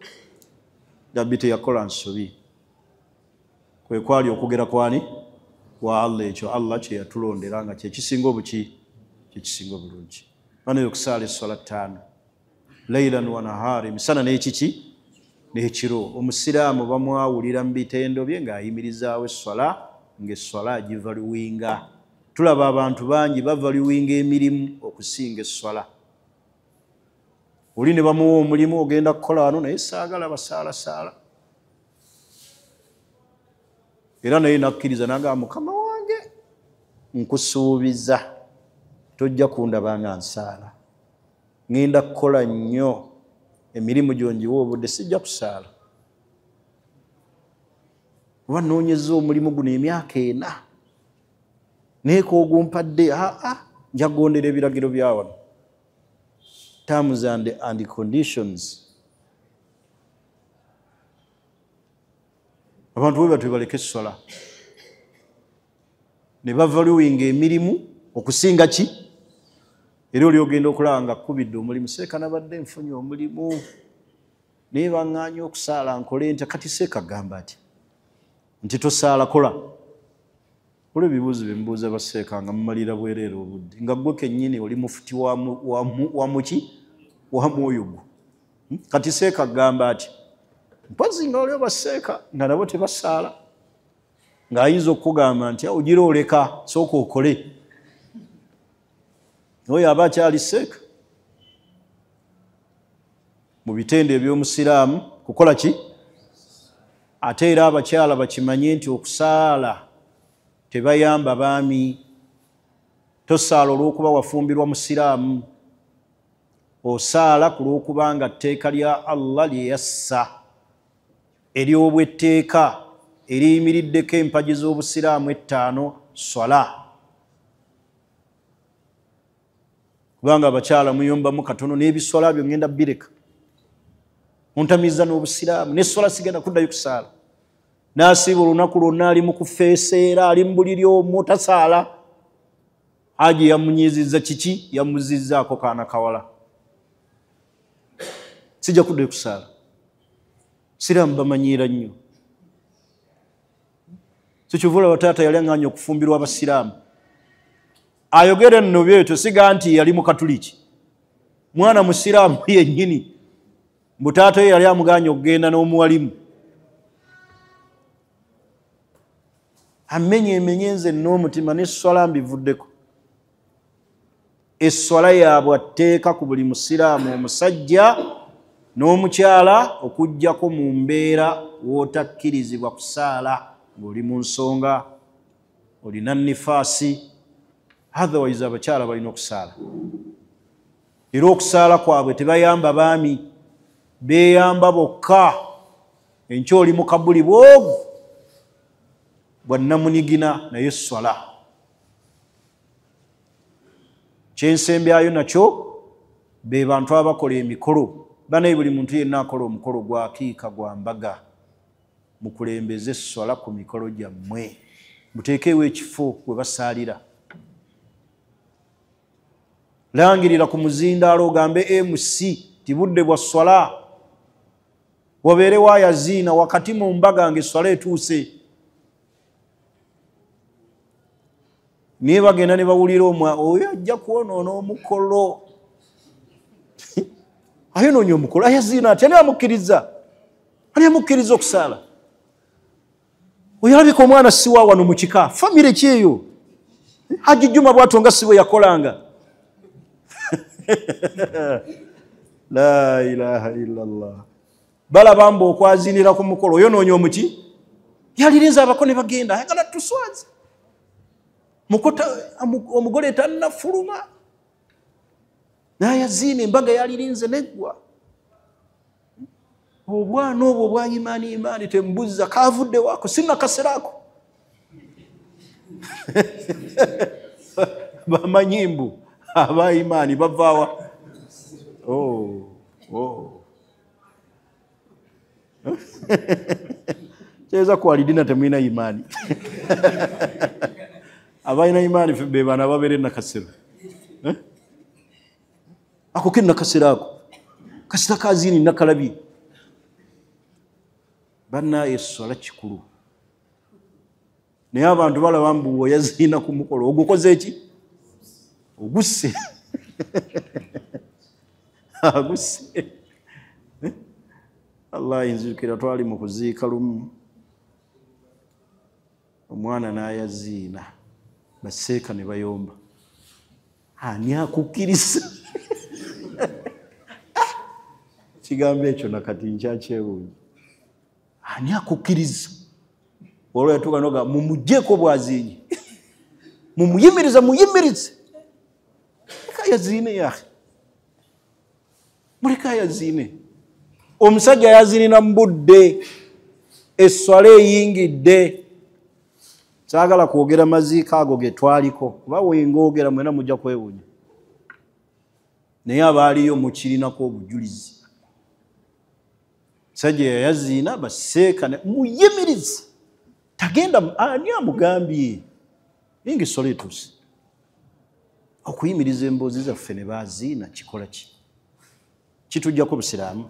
Nabbi teyakola nsobi. Kwe kwali okwogera kwani wa Allah ekyo Allah kye yatulondera nga kye kisinga obuki kye kisinga obulungi. Bano okusaala esswala 5 laylan wa nahari, misana n'ekiki n'ekiro. Omusiraamu bamwawulira mu bitendo bye ng'ayimirizaawo esswala ng'esswala agivaluwinga. Tulaba abantu bangi bavaluwinga emirimu okusinga esswala. Oli ne bamuwa omulimu ogenda kukola wano naye saagala basaalasaala. Era naye nakkiriza n'agamba Mukama wange nkusuubiza tojja kundaba nga nsaala. Ngenda kukola nnyo emirimu gyongiwa obudde sijja kusaala. Oba nnoonyezza omulimu guno emyaka 4 naye koogumpadde nja kugondera ebiragiro bya wano. Terms and conditions. Abantu bwe batyo baleke esswala ne bavaluwinga emirimu okusinga ki. Era oli ogenda okulaba nga kkubidde omulimu, seeka nabadde nfunye omulimu naye baŋŋaanye okusaala nkole ntya? Kati seeka gamba ati nti tosaala kola. Olwo ebibuuzo bye mubuuza baseeka nga mumalira bwereere obudde nga ggwe kennyini oli mufuti wa muki wa mwoyo gwo. Kati seeka gamba ati mpozi nga oli baseeka nga nabo tebasaala ng'ayinza okukugamba nti ogira oleka sooka okole. Oyo aba akyali seeka. Mu bitendo eby'omusiraamu kukola ki? Ate era abakyala bakimanye nti okusaala tebayamba baami. Tosaala olw'okuba wafumbirwa musiraamu, osaala ku lw'okubanga tteeka lya Allah lye yassa ery'obwetteeka eriyimiriddeko empagi z'obusiraamu 5 swala. Kubanga abakyala muyombamu katono n'ebiswala byo ngenda bireka. Ontamiza n'obusiraamu n'esswala sigenda kuddayo kusaala. N'asiiba olunaku lwonna ali mu kufeeseera ali mu buliri omwo tasaala. Haji yamunyiizizza kiki? Yamuzizzaako kaana kawala. Sijja kuddayo kusaala. Siraamu bamanyiira nnyo. Sikyova olaba taata yali aŋŋaanye okufumbirwa abasiraamu. Ayogera nno byetyo siga nti yali mukatuliki. Mwana musiraamu yennyini. Mbu taata ye yali amugaanye okugenda n'omuwalimu. Amenye emenye nze n'omutima n'esswala mbivuddeko. Esswala yaabwe atteeka ku buli musiraamu omusajja n'omukyala okuggyako mu mbeera w'otakkirizibwa kusaala ng'oli mu nsonga, olina nifaasi. Otherwise abakyala balina okusaala. Era okusaala kwabwe tebayamba baami, beeyamba bokka. Enkya oli mu kabuli bwogu bwa nnamunigina naye esswala. Kyensembyayo nakyo be bantu abakola emikolo. Banaye buli muntu yenna akola omukolo gwa akiika gwa mbaga, mukulembeze esswala ku mikolo gyammwe. Muteekewo ekifo we basaalira. Langirira ku muzindaalo ogambe MC tibudde bwa swala. Wabeere wayaziina wakati mu mbaga ng'esswala etuuse. Naye bagenda ne bawulira oyo ajja kwonoona omukolo. Ayonoonya omukolo, ayaziina ati ani amukkiriza? Ani amukkiriza okusaala? Oyo alabika omwana si wa wano mu kika, famire ki eyo? Haji Juma bw'atyo nga si bwe yakolanga. La ilaha illallah. Balaba mbu okwazinira ku mukolo oyonoonya omuki? Yalirinze abako ne bagenda, ayagala tuswaze. Omugole tannafuluma. N'ayaziina embaga yalirinze neggwa. Obwana obwo bwa imaani imaani tembuza kavudde wako sina kasirako. Bamanyimbu aba imaani bavawa. Oh, oh. Cheza kwa alidina temwina imani. Abaina imani bebana babere na kasiro. Eh? Ako kina kasiro ako. Kasira kazini nakalabi. Bana eswala kikulu. Naye abantu balaba mbu yazina ku mukolo ogukoze eki? Ogusse. Agusse. Allah inzikira twali mu kuziika lumu. Omwana n'ayaziina baseeka ne bayomba. Ani akukkiriza? Kigambo ekyo nakati nkyakyewuunya. Ani akukkiriza? Olwo yatuuka n'ogamba mumuggyeko bw'aziinye. Mumuyimirize muyimirize. Muleka yaziine yahe. Muleka yaziine. Omusajja yaziinira mu budde. Esswala eyingidde. Saagala kwogera maziika ago ge twaliko. Kuba wengoogera mwena mujja kwewuunya. Naye abaaliyo mukirinako obujulizi. Sajja yaziina baseeka muyimirize. Tagenda ani amugambye? Ningi soletus. Okuyimiriza emboozi zaffe ne baziina kikola ki? Kitujjako busiraamu.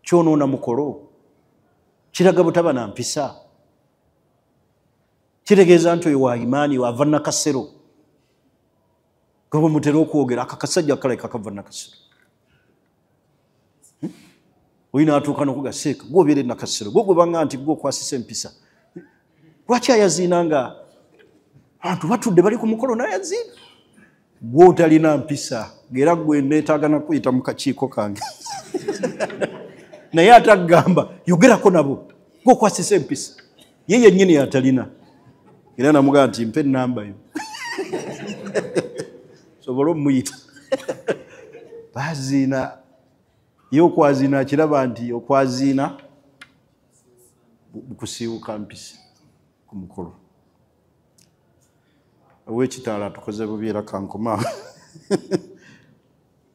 Kyonoona mukolo. Kiraga butaba na mpisa. Kitegeeza nti oyo wa imaani wava Nakasero. Nga bwe mutera okwogera akakasajja kalabika kava Nakasero. Oyo n'atuuka n'okugaseeka gw'obeera Nakasero gwe gwe banga nti gwe okwasisa empisa. Lwaki ayaziina nga abantu batudde bali ku mukolo n'ayaziina? Gw'otalina mpisa ng'era gwe neetaaga na kuyita mu kakiiko kange. Naye ate agamba yogerako nabo gw'okwasisa empisa. Ye yennyini atalina. Era namugamba nti mpe ennamba yo. Sobole omuyita. Baziina ye okwaziina akiraba nti okwaziina kusiiwuka mpisa ku mukolo. Ow'ekitaala tukoze bubi era kankoma.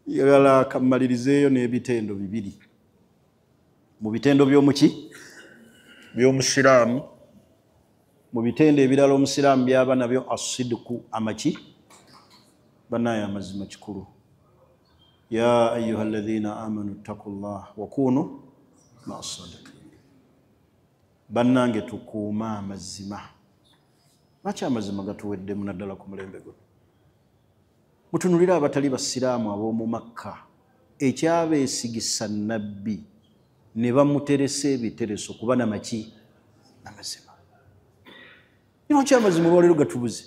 Yagala kammalirizeeyo n'ebitendo bibiri. Mu bitendo by'omuki? By'omusiraamu. Mu bitendo ebirala omusiraamu byaba nabyo asidiku amaki? Bannaye amazima kikulu. Ya ayyuha alladhina amanu ittaqullah wa kunu ma'as-sadiqin. Bannange tukuuma amazima. Lwaki amazima gatuweddemu naddala ku mulembe guno? Mutunulire abatali basiraamu ab'omu Makka ekyabeesigisa Nabbi ne bamuteresa ebitereso kuba namaki? Amazima. Lwaki amazima olwaleero gatubuze?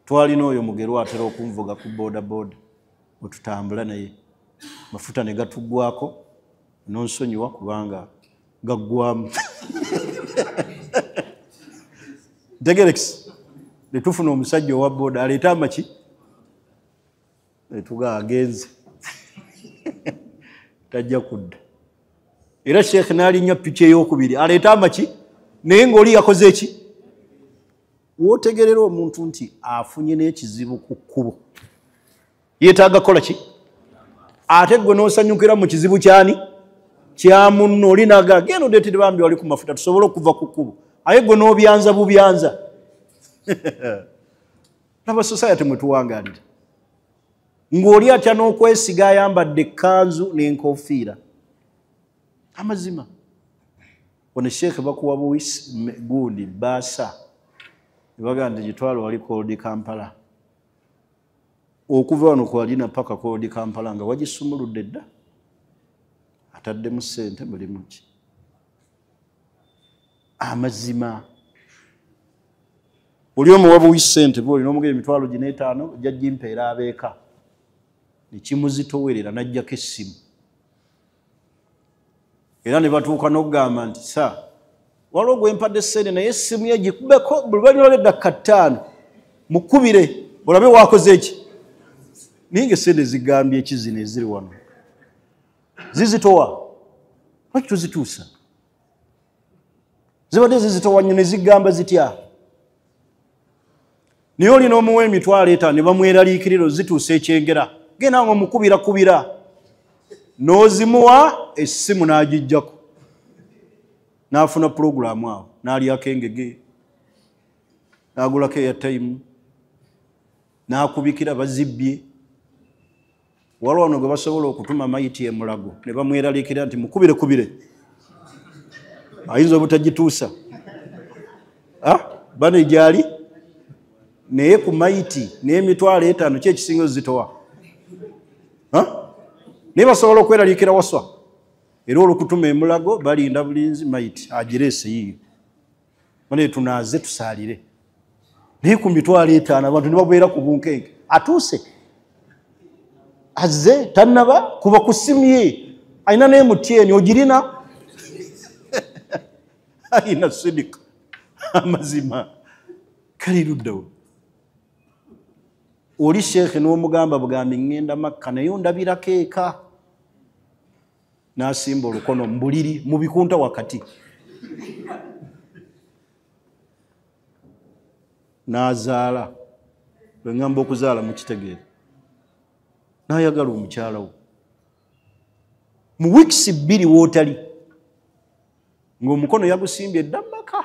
Twalina oyo mugerwa atera okunvuga ku boda boda otutambula naye mafuta ne gatuggwako nonsonyiwa kubanga gaggwamu. Ntegerekisi ne tufuna omusajja owa boda aleeta amaki ne tugaa agenze tajja kudda. Era Sheikh n'alinnya piki ey'okubiri aleeta amaki naye ng'oli yakoze eki? Wootegerera omuntu nti afunye n'ekizibu ku kkubo yeetaaga kukola ki? Ate gwe n'osanyukira mu kizibu kyani? Kya munno. Oli naga genda ondeetere bambi wali ku mafuta tusobole okuva ku kkubo. Aye gwe n'obyanza bubyanza. Laba society mwe tuwangaalira. Ng'oli atya n'okwesiga ayambadde ekkanzu n'enkofiira. Amazima. Ono Sheikh bakuwa buwisi gundi baasa. Bagamba nti gitwalo wali Old Kampala. Okuva wano kwalina paka Old Kampala nga wagisumuludde dda. Ataddemu ssente mulimu ki? Amazima. Oli omuwa buwisi ssente bw'oli n'omugamba emitwalo gino etaano ojja gimpeera abeeka. Ne kimuzitoowerera n'aggyako essimu. Era ne batuuka n'okugamba nti sa waliwo gwe mpadde ssente naye essimu ye gikubeko buli lwalina olw'eddakika ttaano mukubire olabe waakoze eki. Naye ng'essente zigambye ki zino eziri wano? Zizitowa. Lwaki tuzituusa? Zibadde zizitowa nnyo ne zigamba zitya? Naye olina omuwa 50,000 ne bamweraliikirira ozituusa ekyengera. Genda ng'omukubirakubira. N'ozimuwa essimu n'agijjako. N'afuna pulogulaamu awo, n'alyako engege, n'agulako airtime, n'akubikira bazibbye. Waliwo wano gwe basobola okutuma mayiti emulago ne bamweraliikirira nti mukubire kubire. Ayinza obutagituusa. Bano gyali naye ku mayiti n'50,000 ki ekisinga ozitowa? Naye basobola okweraliikira waswa. Era olwokutuma emulago balinda bulinzi mayiti agireese yiyo. Bane tunaaze tusaalire. Naye ku 50,000 abantu ne babeera ku bunkenke. Atuuse. Azze tannaba kuba ku ssimu ye. Alina n'MTN ogirina. Alina sidika. Amazima. Kali luddawo. Oli sheekhe n'omugamba bugambi ŋŋenda Makka naye ondabirako eka. N'asimba olukono mu buliri mu bikunta wakati. N'azaala. Bwe ŋŋamba okuzaala mukitegeera. N'ayagala omukyala we. Mu wiikisi 2 w'otali ng'omukono yagusimbye dda Makka.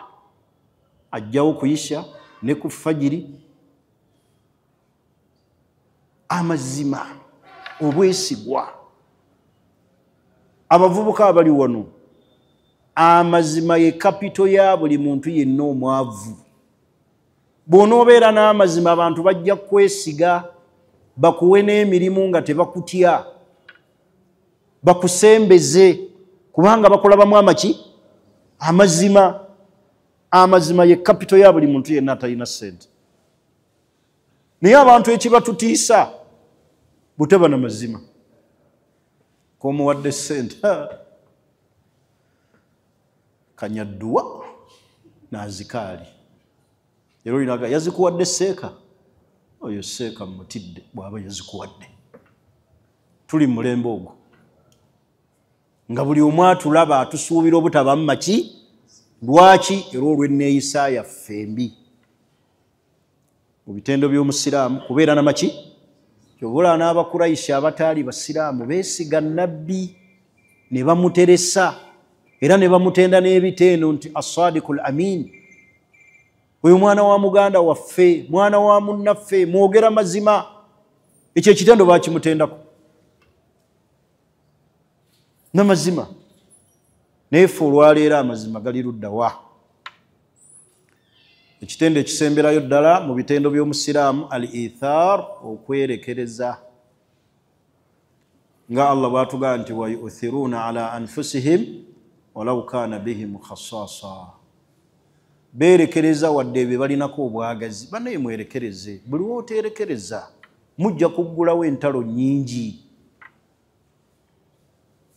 Ajjawo kuyisha ne ku fajiri. Amazima, obwesigwa. Abavubuka abali wano, amazima ye kapito ya buli muntu yenna omwavu. Bw'onoobeera n'amazima abantu bajja kwesiga, bakuwe n'emirimu nga tebakutya, bakusembeze kubanga bakulabamu amaki? Amazima. Amazima ye kapito ya buli muntu yenna atalina ssente. Naye abantu ekibatutiisa butaba na mazima. Komuwadde ssente kanyadduwa n'azikaali. Era olinaga yazikuwadde seeka, oyo seeka mutidde bw'aba yazikuwadde. Tuli mu mulembe ogwo nga buli omu atulaba atusuubira obutaba mu maki. Lwaki? Era olw'enneeyisa yaffe embi. Mu bitendo by'omusiraamu kubeera na maki? Ky'obola n'Abakurayisi abataali basiraamu beesiga Nabbi ne bamuteresa era ne bamutenda n'ebiteeno nti as-sadiqul amin. Oyo mwana wa muganda waffe, mwana wa munnaffe, mwogera mazima. Ekyo ekitendo baakimutendako n'amazima. Naye ffe olwaleero amazima gali ludda wa? Ekitendo ekisemberayo ddala mu bitendo by'omusiraamu al-ithar, okwerekereza. Nga Allah bw'atugamba nti wa yu'thiruna ala anfusihim walau kana bihim khasasa. Beerekereza wadde bye balinako obwagazi. Bannaye mwerekereze. Buli w'oteerekereza mujja kuggulawo entalo nnyingi.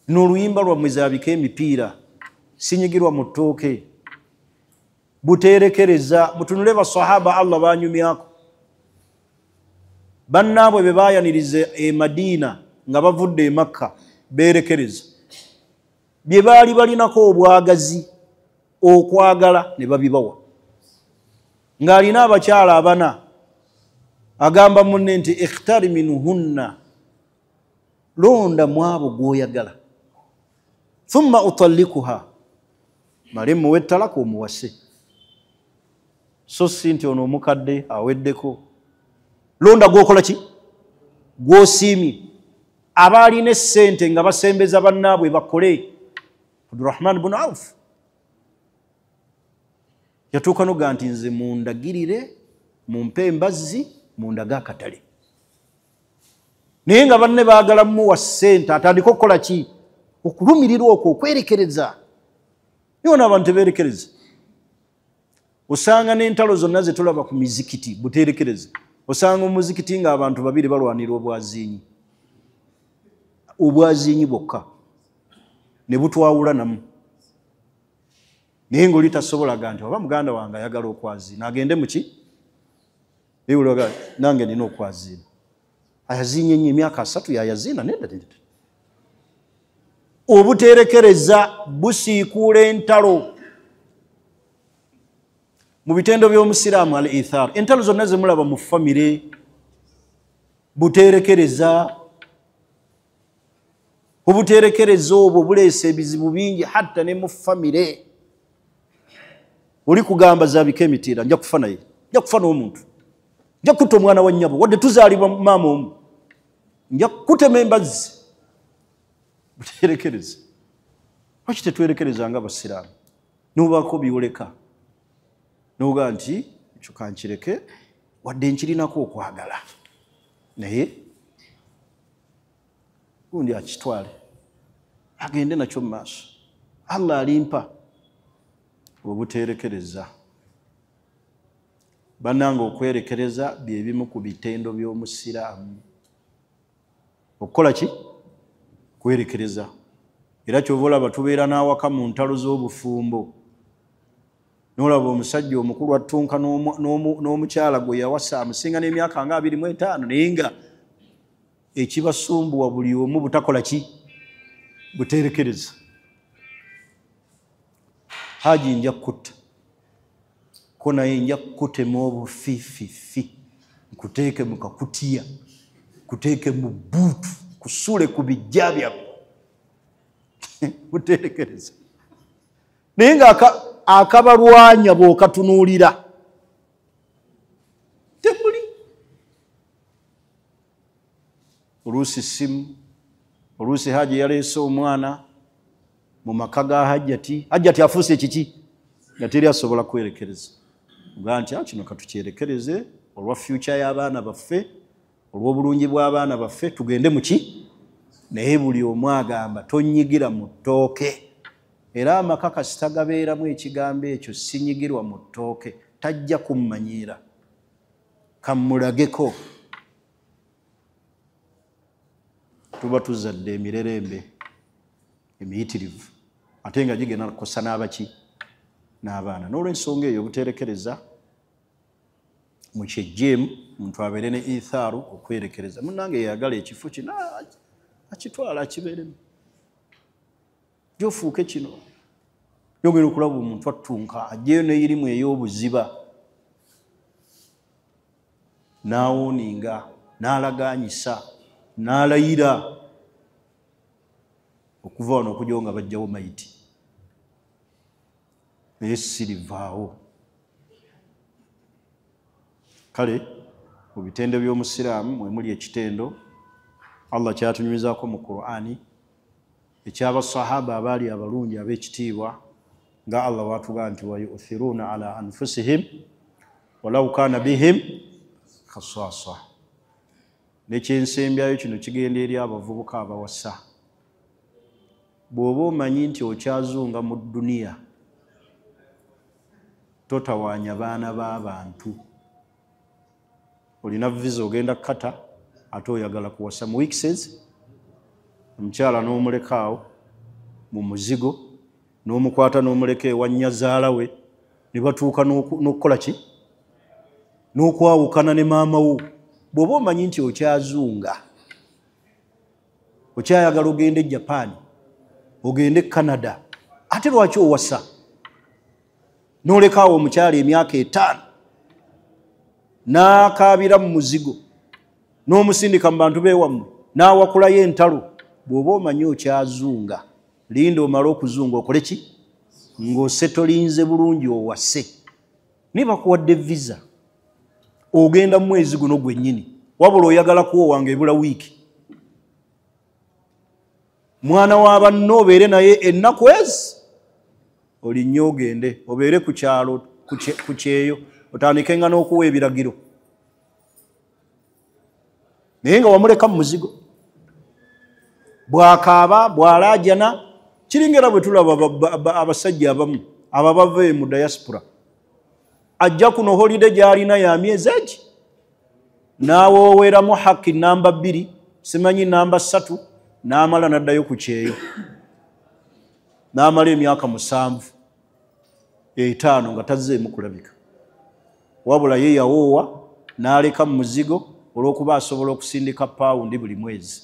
N'oluyimba lwammwe zaabika emipiira, sinyigirwa mu ttooke. Buteerekereza. Mutunule basahaba Allah banyumyako. Bannaabwe be baayaniriza e Madiina nga bavudde e Makka beerekereza. Bye baali balinako obwagazi okwagala ne babibawa. Ng'alina abakyala abana agamba munne nti ikhtari minhunna, londa mwabo gw'oyagala. Thumma utallikuha, male muwe ettalaka omuwase. So si nti ono omukadde aweddeko. Londa gw'okola ki? Gw'osiimye. Abaalina essente nga basembeza bannaabwe bakole. Abdurrahman bin Auf yatuuka n'ogamba nti nze mundagirire, mumpe embazzi, mundage akatale. Naye nga banne baagala mmuwa ssente atandike okukola ki? Okulumirirwa okwo, okwerekereza. Naye wano abantu tebeerekereza. Osanga n'entalo zonna ze tulaba ku mizikiti buteerekereza. Osanga omuzikiti ng'abantu babiri balwanira obwaziinyi. Obwaziinyi bwokka ne butwawula namu. Naye ng'oli tasobolaga nti oba muganda wange ayagala okwaziina agende mu ki? Naye nange nina okwaziina. Ayaziinye nnyo emyaka 3 yayaziina nedda nedda. Obuteerekereza busiikuula entalo. Mu bitendo by'omusiraamu al ithar, entalo zonna zemulaba mu famire buteerekereza. Obuteerekereza obwo buleese ebizibu bingi hatta ne mu famire. Oli kugamba zabika emitiira, nja kufa naye, nja kufa n'omuntu, nja kutta omwana wa nnyabo wadde tuzaalibwa maama omu, nja kutema embazzi. Buteerekereza. Lwaki tetwerekereza nga abasiraamu? N'obaako byoleka n'ogaa nti ekyo kankireke wadde nkirinako okwagala, naye gundi akitwale agende nakyo mu maaso, Allah alimpa. Obuteerekereza bannange, okwerekereza bye bimu ku bitendo by'omusiraamu. Okukola ki? Kwerekereza. Era kyova olaba tubeera n'awaka mu ntalo z'obufumbo, n'olaba omusajja omukulu attunka n'omukyala gwe yawasa amusinga n'emyaka nga 25, naye nga ekibasumbuwa buli omu butakola ki? Buteerekereza. Haji nja kutta ko naye nja kutema obufififi, nkuteeke mu kakutiya, nkuteeke mu buutu, kusule ku bijja byammwe. Buteerekereza. Naye nga akabalwanya bw'okatunuulira temuli. Oluusi simu, oluusi Haji yaleese omwana mu maka ga Hajjati, Hajjati afuuse kiki nga teri asobola kwerekereza. Ogaa nti kino katukyerekereze olwa future y'abaana baffe, olw'obulungi bw'abaana baffe, tugende mu ki? Naye buli omu agamba tonyigira mu ttooke. Era amaka kasita gabeeramu ekigambo ekyo sinyigirwa mu ttooke, tajja kummanyiira, kammulageko. Tuba tuzadde emirerembe emiyitirivu ate nga gigenda kukosa n'abaki? N'abaana. N'olwensonga eyo obuteerekereza mu kyejjeemu, omuntu abeere ne ithaaru okwerekereza. Munnange yeyagala ekifo kino akitwala akibeeremu, gyofuuke kino. Yogera okulaba omuntu attunka ajjeyo n'eyirimu ey'obuziba n'awooninga n'alaganyisa n'alayira okuva wano okujjawo nga bajjawo mayiti, naye sirivaawo. Kale mu bitendo by'omusiraamu mwe muli ekitendo Allah kyatunyumizaako mu Qur'ani eky'abasahaba abaali abalungi ab'ekitiibwa, nga Allah watugaa nti wayuthiruuna ala anfusihim walau kana bihim khasasa. Nekyensembyayo kino kigenda eri abavubuka abawasa. Bw'oba omanyi nti okyazunga mu dduniya, totawaanya baana b'abantu. Olina visa ogenda kata ate oyagala kuwasa mu weekses, omukyala n'omulekaawo mu muzigo, n'omukwata n'omuleka ewa nnyazaala we, ne batuuka n'okukola ki? N'okwawukana ne maama wo. Bw'oba omanyi nti okyazunga, okyayagala ogende Japan, ogende Canada, ate lwaki owasa? N'olekaawo omukyala emyaka 5 n'akaabira mu muzigo, n'omusindika mu bantu b'ewammwe, n'awakulayo entalo. Bw'oba omanyi okyazunga, linda omale okuzunga okole ki? Ng'osetolinze bulungi owase. Naye bakuwadde visa, ogenda mu mwezi guno gwennyini, wabula oyagala kuwowanga ebula wiiki. Mwana wa banno obeere naye ennaku ezi, olinnye ogende obeere ku kyalo ku kyeyo, otandikenga n'okuwa ebiragiro, naye nga wamuleka mu muzigo. Bw'akaaba bw'alaajana, kiringa era bwe tulaba abasajja abamu ababava mu diaspora, ajja kuno holiday gy'alina ya myezi egi, n'awooweramu haki namba 2 simanyi namba 3, n'amala n'addayo ku kyeyo, n'amala emyaka 7 5 nga tazzeemu kulabika. Wabula ye yawoowa n'aleka mu muzigo olw'okuba asobola okusindika pawundi buli mwezi.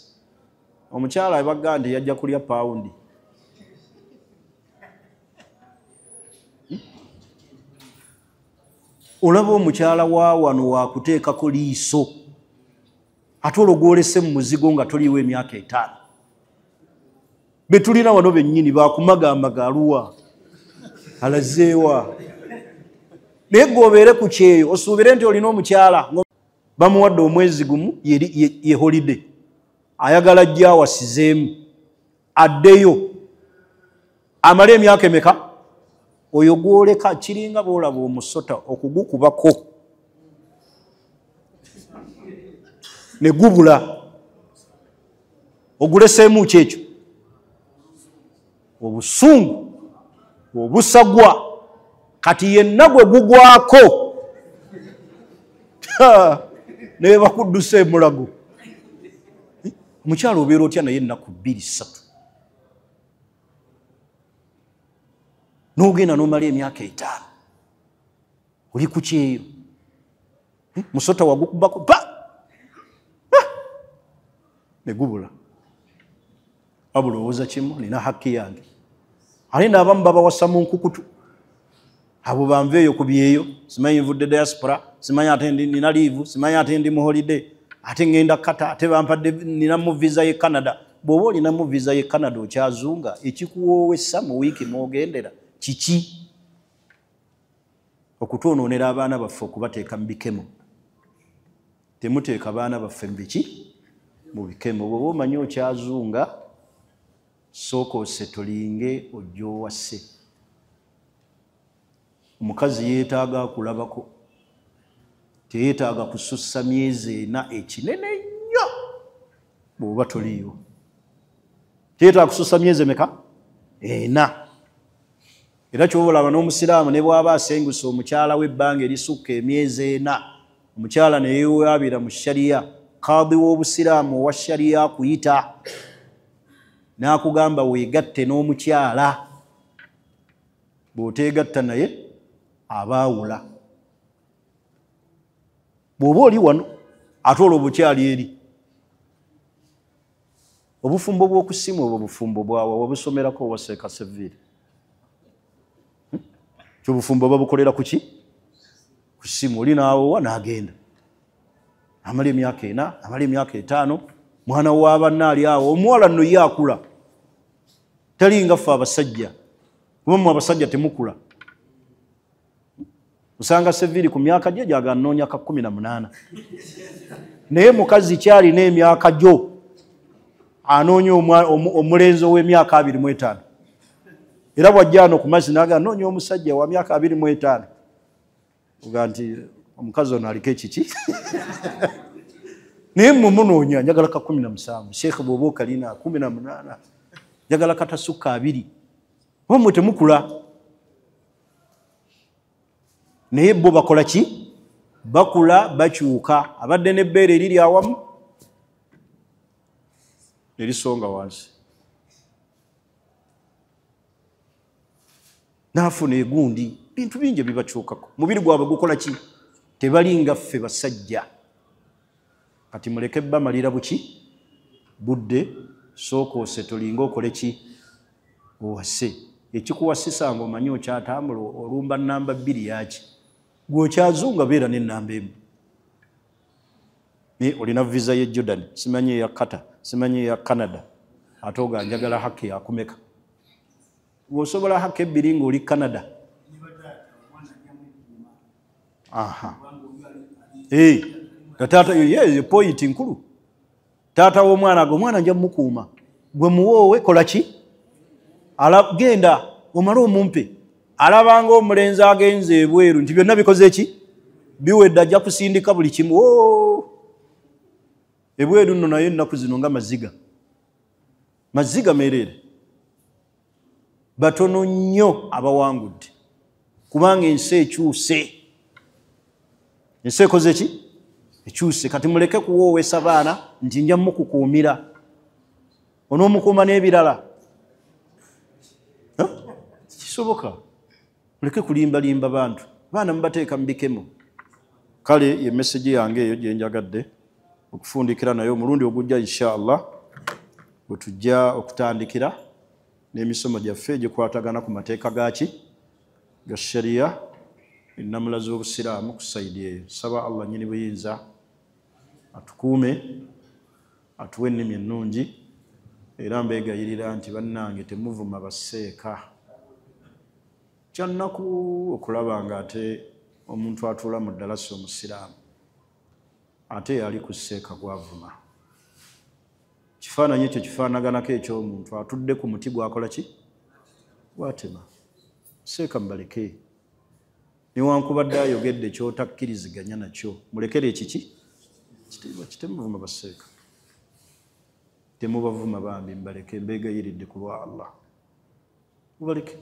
Omukyala bagamba nti yajja kulya pawundi, Olaba omukyala wa wano wakuteekako liiso, ate olwo gwolese mu muzigo nga toliiwo emyaka 5. Betulina wano bennyini bakumagamaga aluwa alazeewa, naye gwe ku kyeyo osuubire nti olina omukyala bamuwadde omwezi gumu ye holiday, ayagala ajja awasizeemu addeyo amale emyaka emeka. Oyo gwoleka kiringa bw'olaba omusota okugukubako ne gubula, oguleseemu ki ekyo? Obusungu obusagwa. Kati yenna gwe gugwako naye bakuddusa emulago. Omukyala obeera otya naye ennaku 2 3 n'ogenda n'omala emyaka 5 oli ku kyeyo, musota wagukubako pa ne gubula. Wabula owooza kimu, nina hakki yange. Ate n'abamu babawasa mu nkukutu, abo banveeyo ku byeyo, simanyi nvudde diaspora, simanyi ate nina liivu, simanyi ate ndi mu holiday, ate ngenda Qatar, ate bampadde nina mu visa ye Canada. Bw'oba olina mu visa ye Canada okyazunga, ekikuwoowesa mu wiiki mw'ogendera kiki? Okutwonoonera abaana baffe okubateeka mu bikemo. Temuteeka baana baffe mu biki? Mu bikemo. Bw'oba omanyi okyazunga, sooka osetolinge ojje owase. Omukazi yeetaaga akulabako, teyeetaaga kusussa myezi 4 ekinene nnyo bw'oba toliiwo. Teyeetaaga kusussa myezi emeka? 4. Era ky'oba olaba n'omusiraamu ne bw'aba asenguse omukyala we ebbanga erisukka emyezi 4, omukyala ne yeewaabira mu shariya, kaadi w'obusiraamu owa shariya akuyita n'akugamba weegatte n'omukyala. Bw'oteegatta naye abaawula. Bw'oba oli wano ate olwo obukyali eri. Obufumbo bw'okusimu obwo bufumbo bwawa wabusomerako owa Seeka Seviiri. Obufumbo babukolera ku ki? Ku simu. Oli n'awowa n'agenda, amala emyaka 4, amala emyaka 5, mwana wa banna ali awo. Omuwala nno ye akula, talinga ffe abasajja, kuba mmwe abasajja temukula. Osanga Seviiri ku myaka gye gyagala nnoonya ka 18, naye mukazi kyalina emyaka gyo anoonya omulenzi ow'emyaka 25. Era bw'ajja ano ku mazzi n'agamba nnoonya omusajja wa myaka 25, oga nti omukazi ono aliko ekiki? Naye mmwe munoonya njagala ka 17, Sheikh bw'oba okalina 18, njagala katasukka 20. Oba mmwe temukula. Naye bo bakola ki? Bakula, bakyuka. Abadde n'ebbeere eriri awamu nerisonga wansi, n'afuna egundi. Bintu bingi ebibakyukako, mubiri gwabwe gukola ki? Tebalinga ffe basajja. Kati muleke bamalira buki? Budde. Sooka osetolinga okole ki? Owase. Ekikuwasisa ng'omanyi okyatambula olumba namba 2 yaki? Gwe okyazunga beera n'ennamba 1. Naye olina visa ye Jordan, simanyi eya Qatar, simanyi eya Canada, ate oga njagala haki yakumeka. Bw'osobola haki 2 ng'oli Canada. Aha. Taata ye point nkulu. Taata w'omwana ago omwana nja mukuuma. Gwe muwoowe kola ki? Genda omale omumpe. Alabanga omulenzi agenze ebweru nti byonna bikoze ki? Biwedde, ajja kusindika buli kimu. Ebweru nno naye ennaku zino nga maziga. Maziga meereere. Batono nnyo abawangudde, kubanga ensi ekyuse. Ensi ekoze ki? Ekyuse. Kati muleke kuwoowesa baana nti nja mukukuumira. Onoomukuuma n'ebirala. Kisoboka. Muleke kulimbalimba bantu. Baana mubateeka mu bikemo. Kale ye message yange eyo gye njagadde okufundikira nayo omulundi ogujja inshallah, bwe tujja okutandikira n'emisomo gyaffe egikwatagana ku mateeka gaki? ga sharia, ennamula z'obusiraamu ku sayidi eyo. Saba Allah nnyini buyinza atukuume, atuwe ennimi ennungi, era mbeegayirira nti bannange temuvuma basseeka. Kyannaku okulaba nga ate omuntu atuula mu ddalasa omusiraamu ate yali ku sseeka gwavuma. Kifaananyi ekyo kifaanaganako eky'omuntu atudde ku muti gwakola ki? Gwatema. Sseeka mubaleke. Newankubadde ayogedde ky'otakkiriziganya nakyo, mulekere ekiki? Kitiibwa kitemuvuma basseeka. Temubavuma bambi, mbaleke, mbeegayiridde ku lwa Allah. Mubaleke.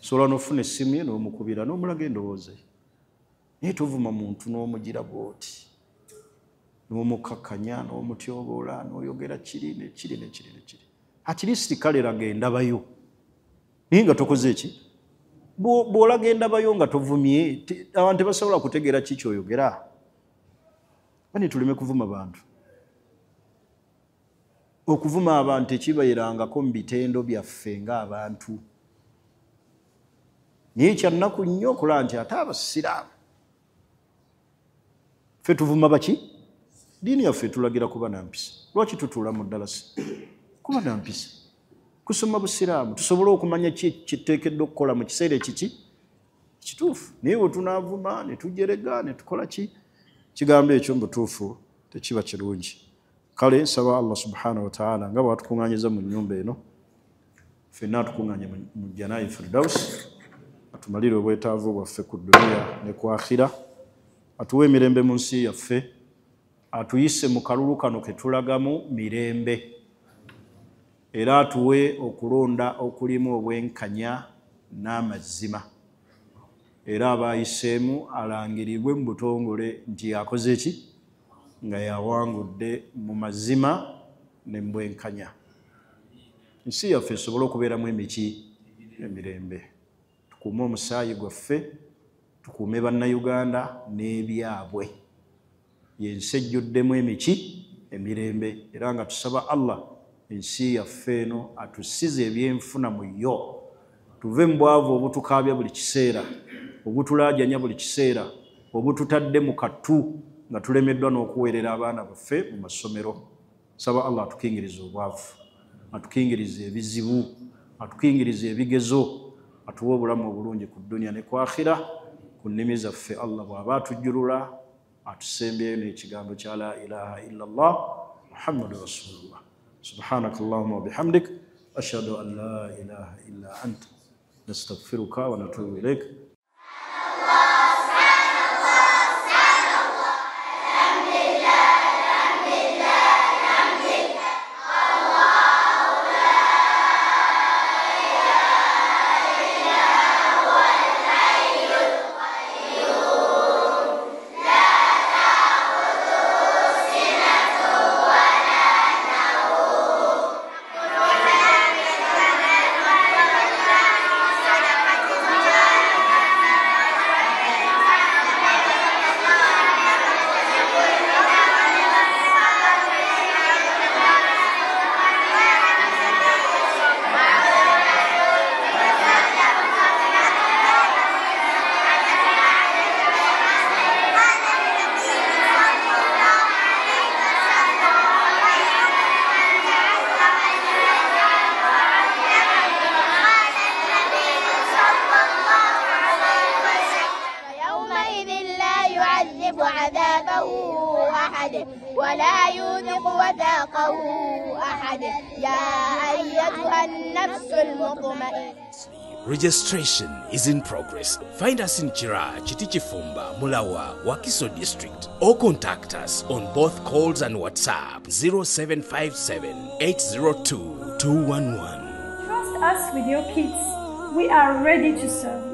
Sobola n'ofuna essimu ye n'omukubira n'omulaga endowooza ye. Naye tovuma muntu n'omugira bw'oti, n'omukakkanya, n'omutyoboola, n'oyogera kiri nekiri nekiri nekiri. At least kale laga endabayo. Naye nga tokoze ki? Bw'olaga endabayo nga tovumye, abantu tebasobola kutegeera ki ky'oyogera. Bani tuleme kuvuma bantu. Okuvuma abantu tekibeerangako mu bitendo byaffe ng'abantu. Naye kyannaku nnyo okulaba nti ate abasiraamu ffe tuvuma baki? Ddiini yaffe etulagira kuba na mpisa. Lwaki tutuula mu ddalasa? Kuba na mpisa, kusoma busiraamu, tusobole okumanya ki kiteekeddwa okukola mu kiseera ekiki kituufu. Naye bwe tunaavuma ne tujerega ne tukola ki, kigambo ekyo mu butuufu tekiba kirungi. Kale nsaba Allah subhanahu wa ta'ala nga bw'atukuŋŋaanyiza mu nnyumba eno, ffenna atukuŋŋaanye mu jjanayi Firdaus, atumalire obwetaavu bwaffe ku duniya ne ku akhira, atuwe emirembe mu nsi yaffe, atuyise mu kalulu kano ke tulagamu mirembe, era atuwe okulonda okulimu obwenkanya n'amazima, era abayiseemu alangirirwe mu butongole nti yakoze ki nga yawangudde mu mazima ne mu bwenkanya. Ensi yaffe esobole okubeeramu emiki emirembe. Tukuume omusaayi gwaffe, tukuume bannayuganda n'ebyabwe. Yensi ejjuddemu emiki emirembe, era nga tusaba Allah ensi yaffe eno atusize ebyenfuna mu yo, tuve mu bwavu obutukaabya buli kiseera, obutulaajanya buli kiseera, obututadde mu kattu nga tulemeddwa n'okuweerera abaana baffe mu masomero. Saba Allah atukingirize obwavu, atukingirize ebizibu, atukingirize ebigezo, atuwe obulamu obulungi ku duniya ne ku akhira. Ku nnimi zaffe Allah bw'aba atujjulula atusembyeyo n'ekigambo kya la ilaha illa Allah Muhammadu Rasulullah. Subhanaka Allahumma wa bihamdik, ashhadu an la ilaha illa anta, nastaghfiruka wa natubu ilaik. ولا يوثق وثاقه أحد. يا أيتها النفس المطمئنة. Registration is in progress. Find us in Chira, Chitichifumba, Mulawa, Wakiso District, or contact us on both calls and WhatsApp 0757 802 211. Trust us with your kids. We are ready to serve.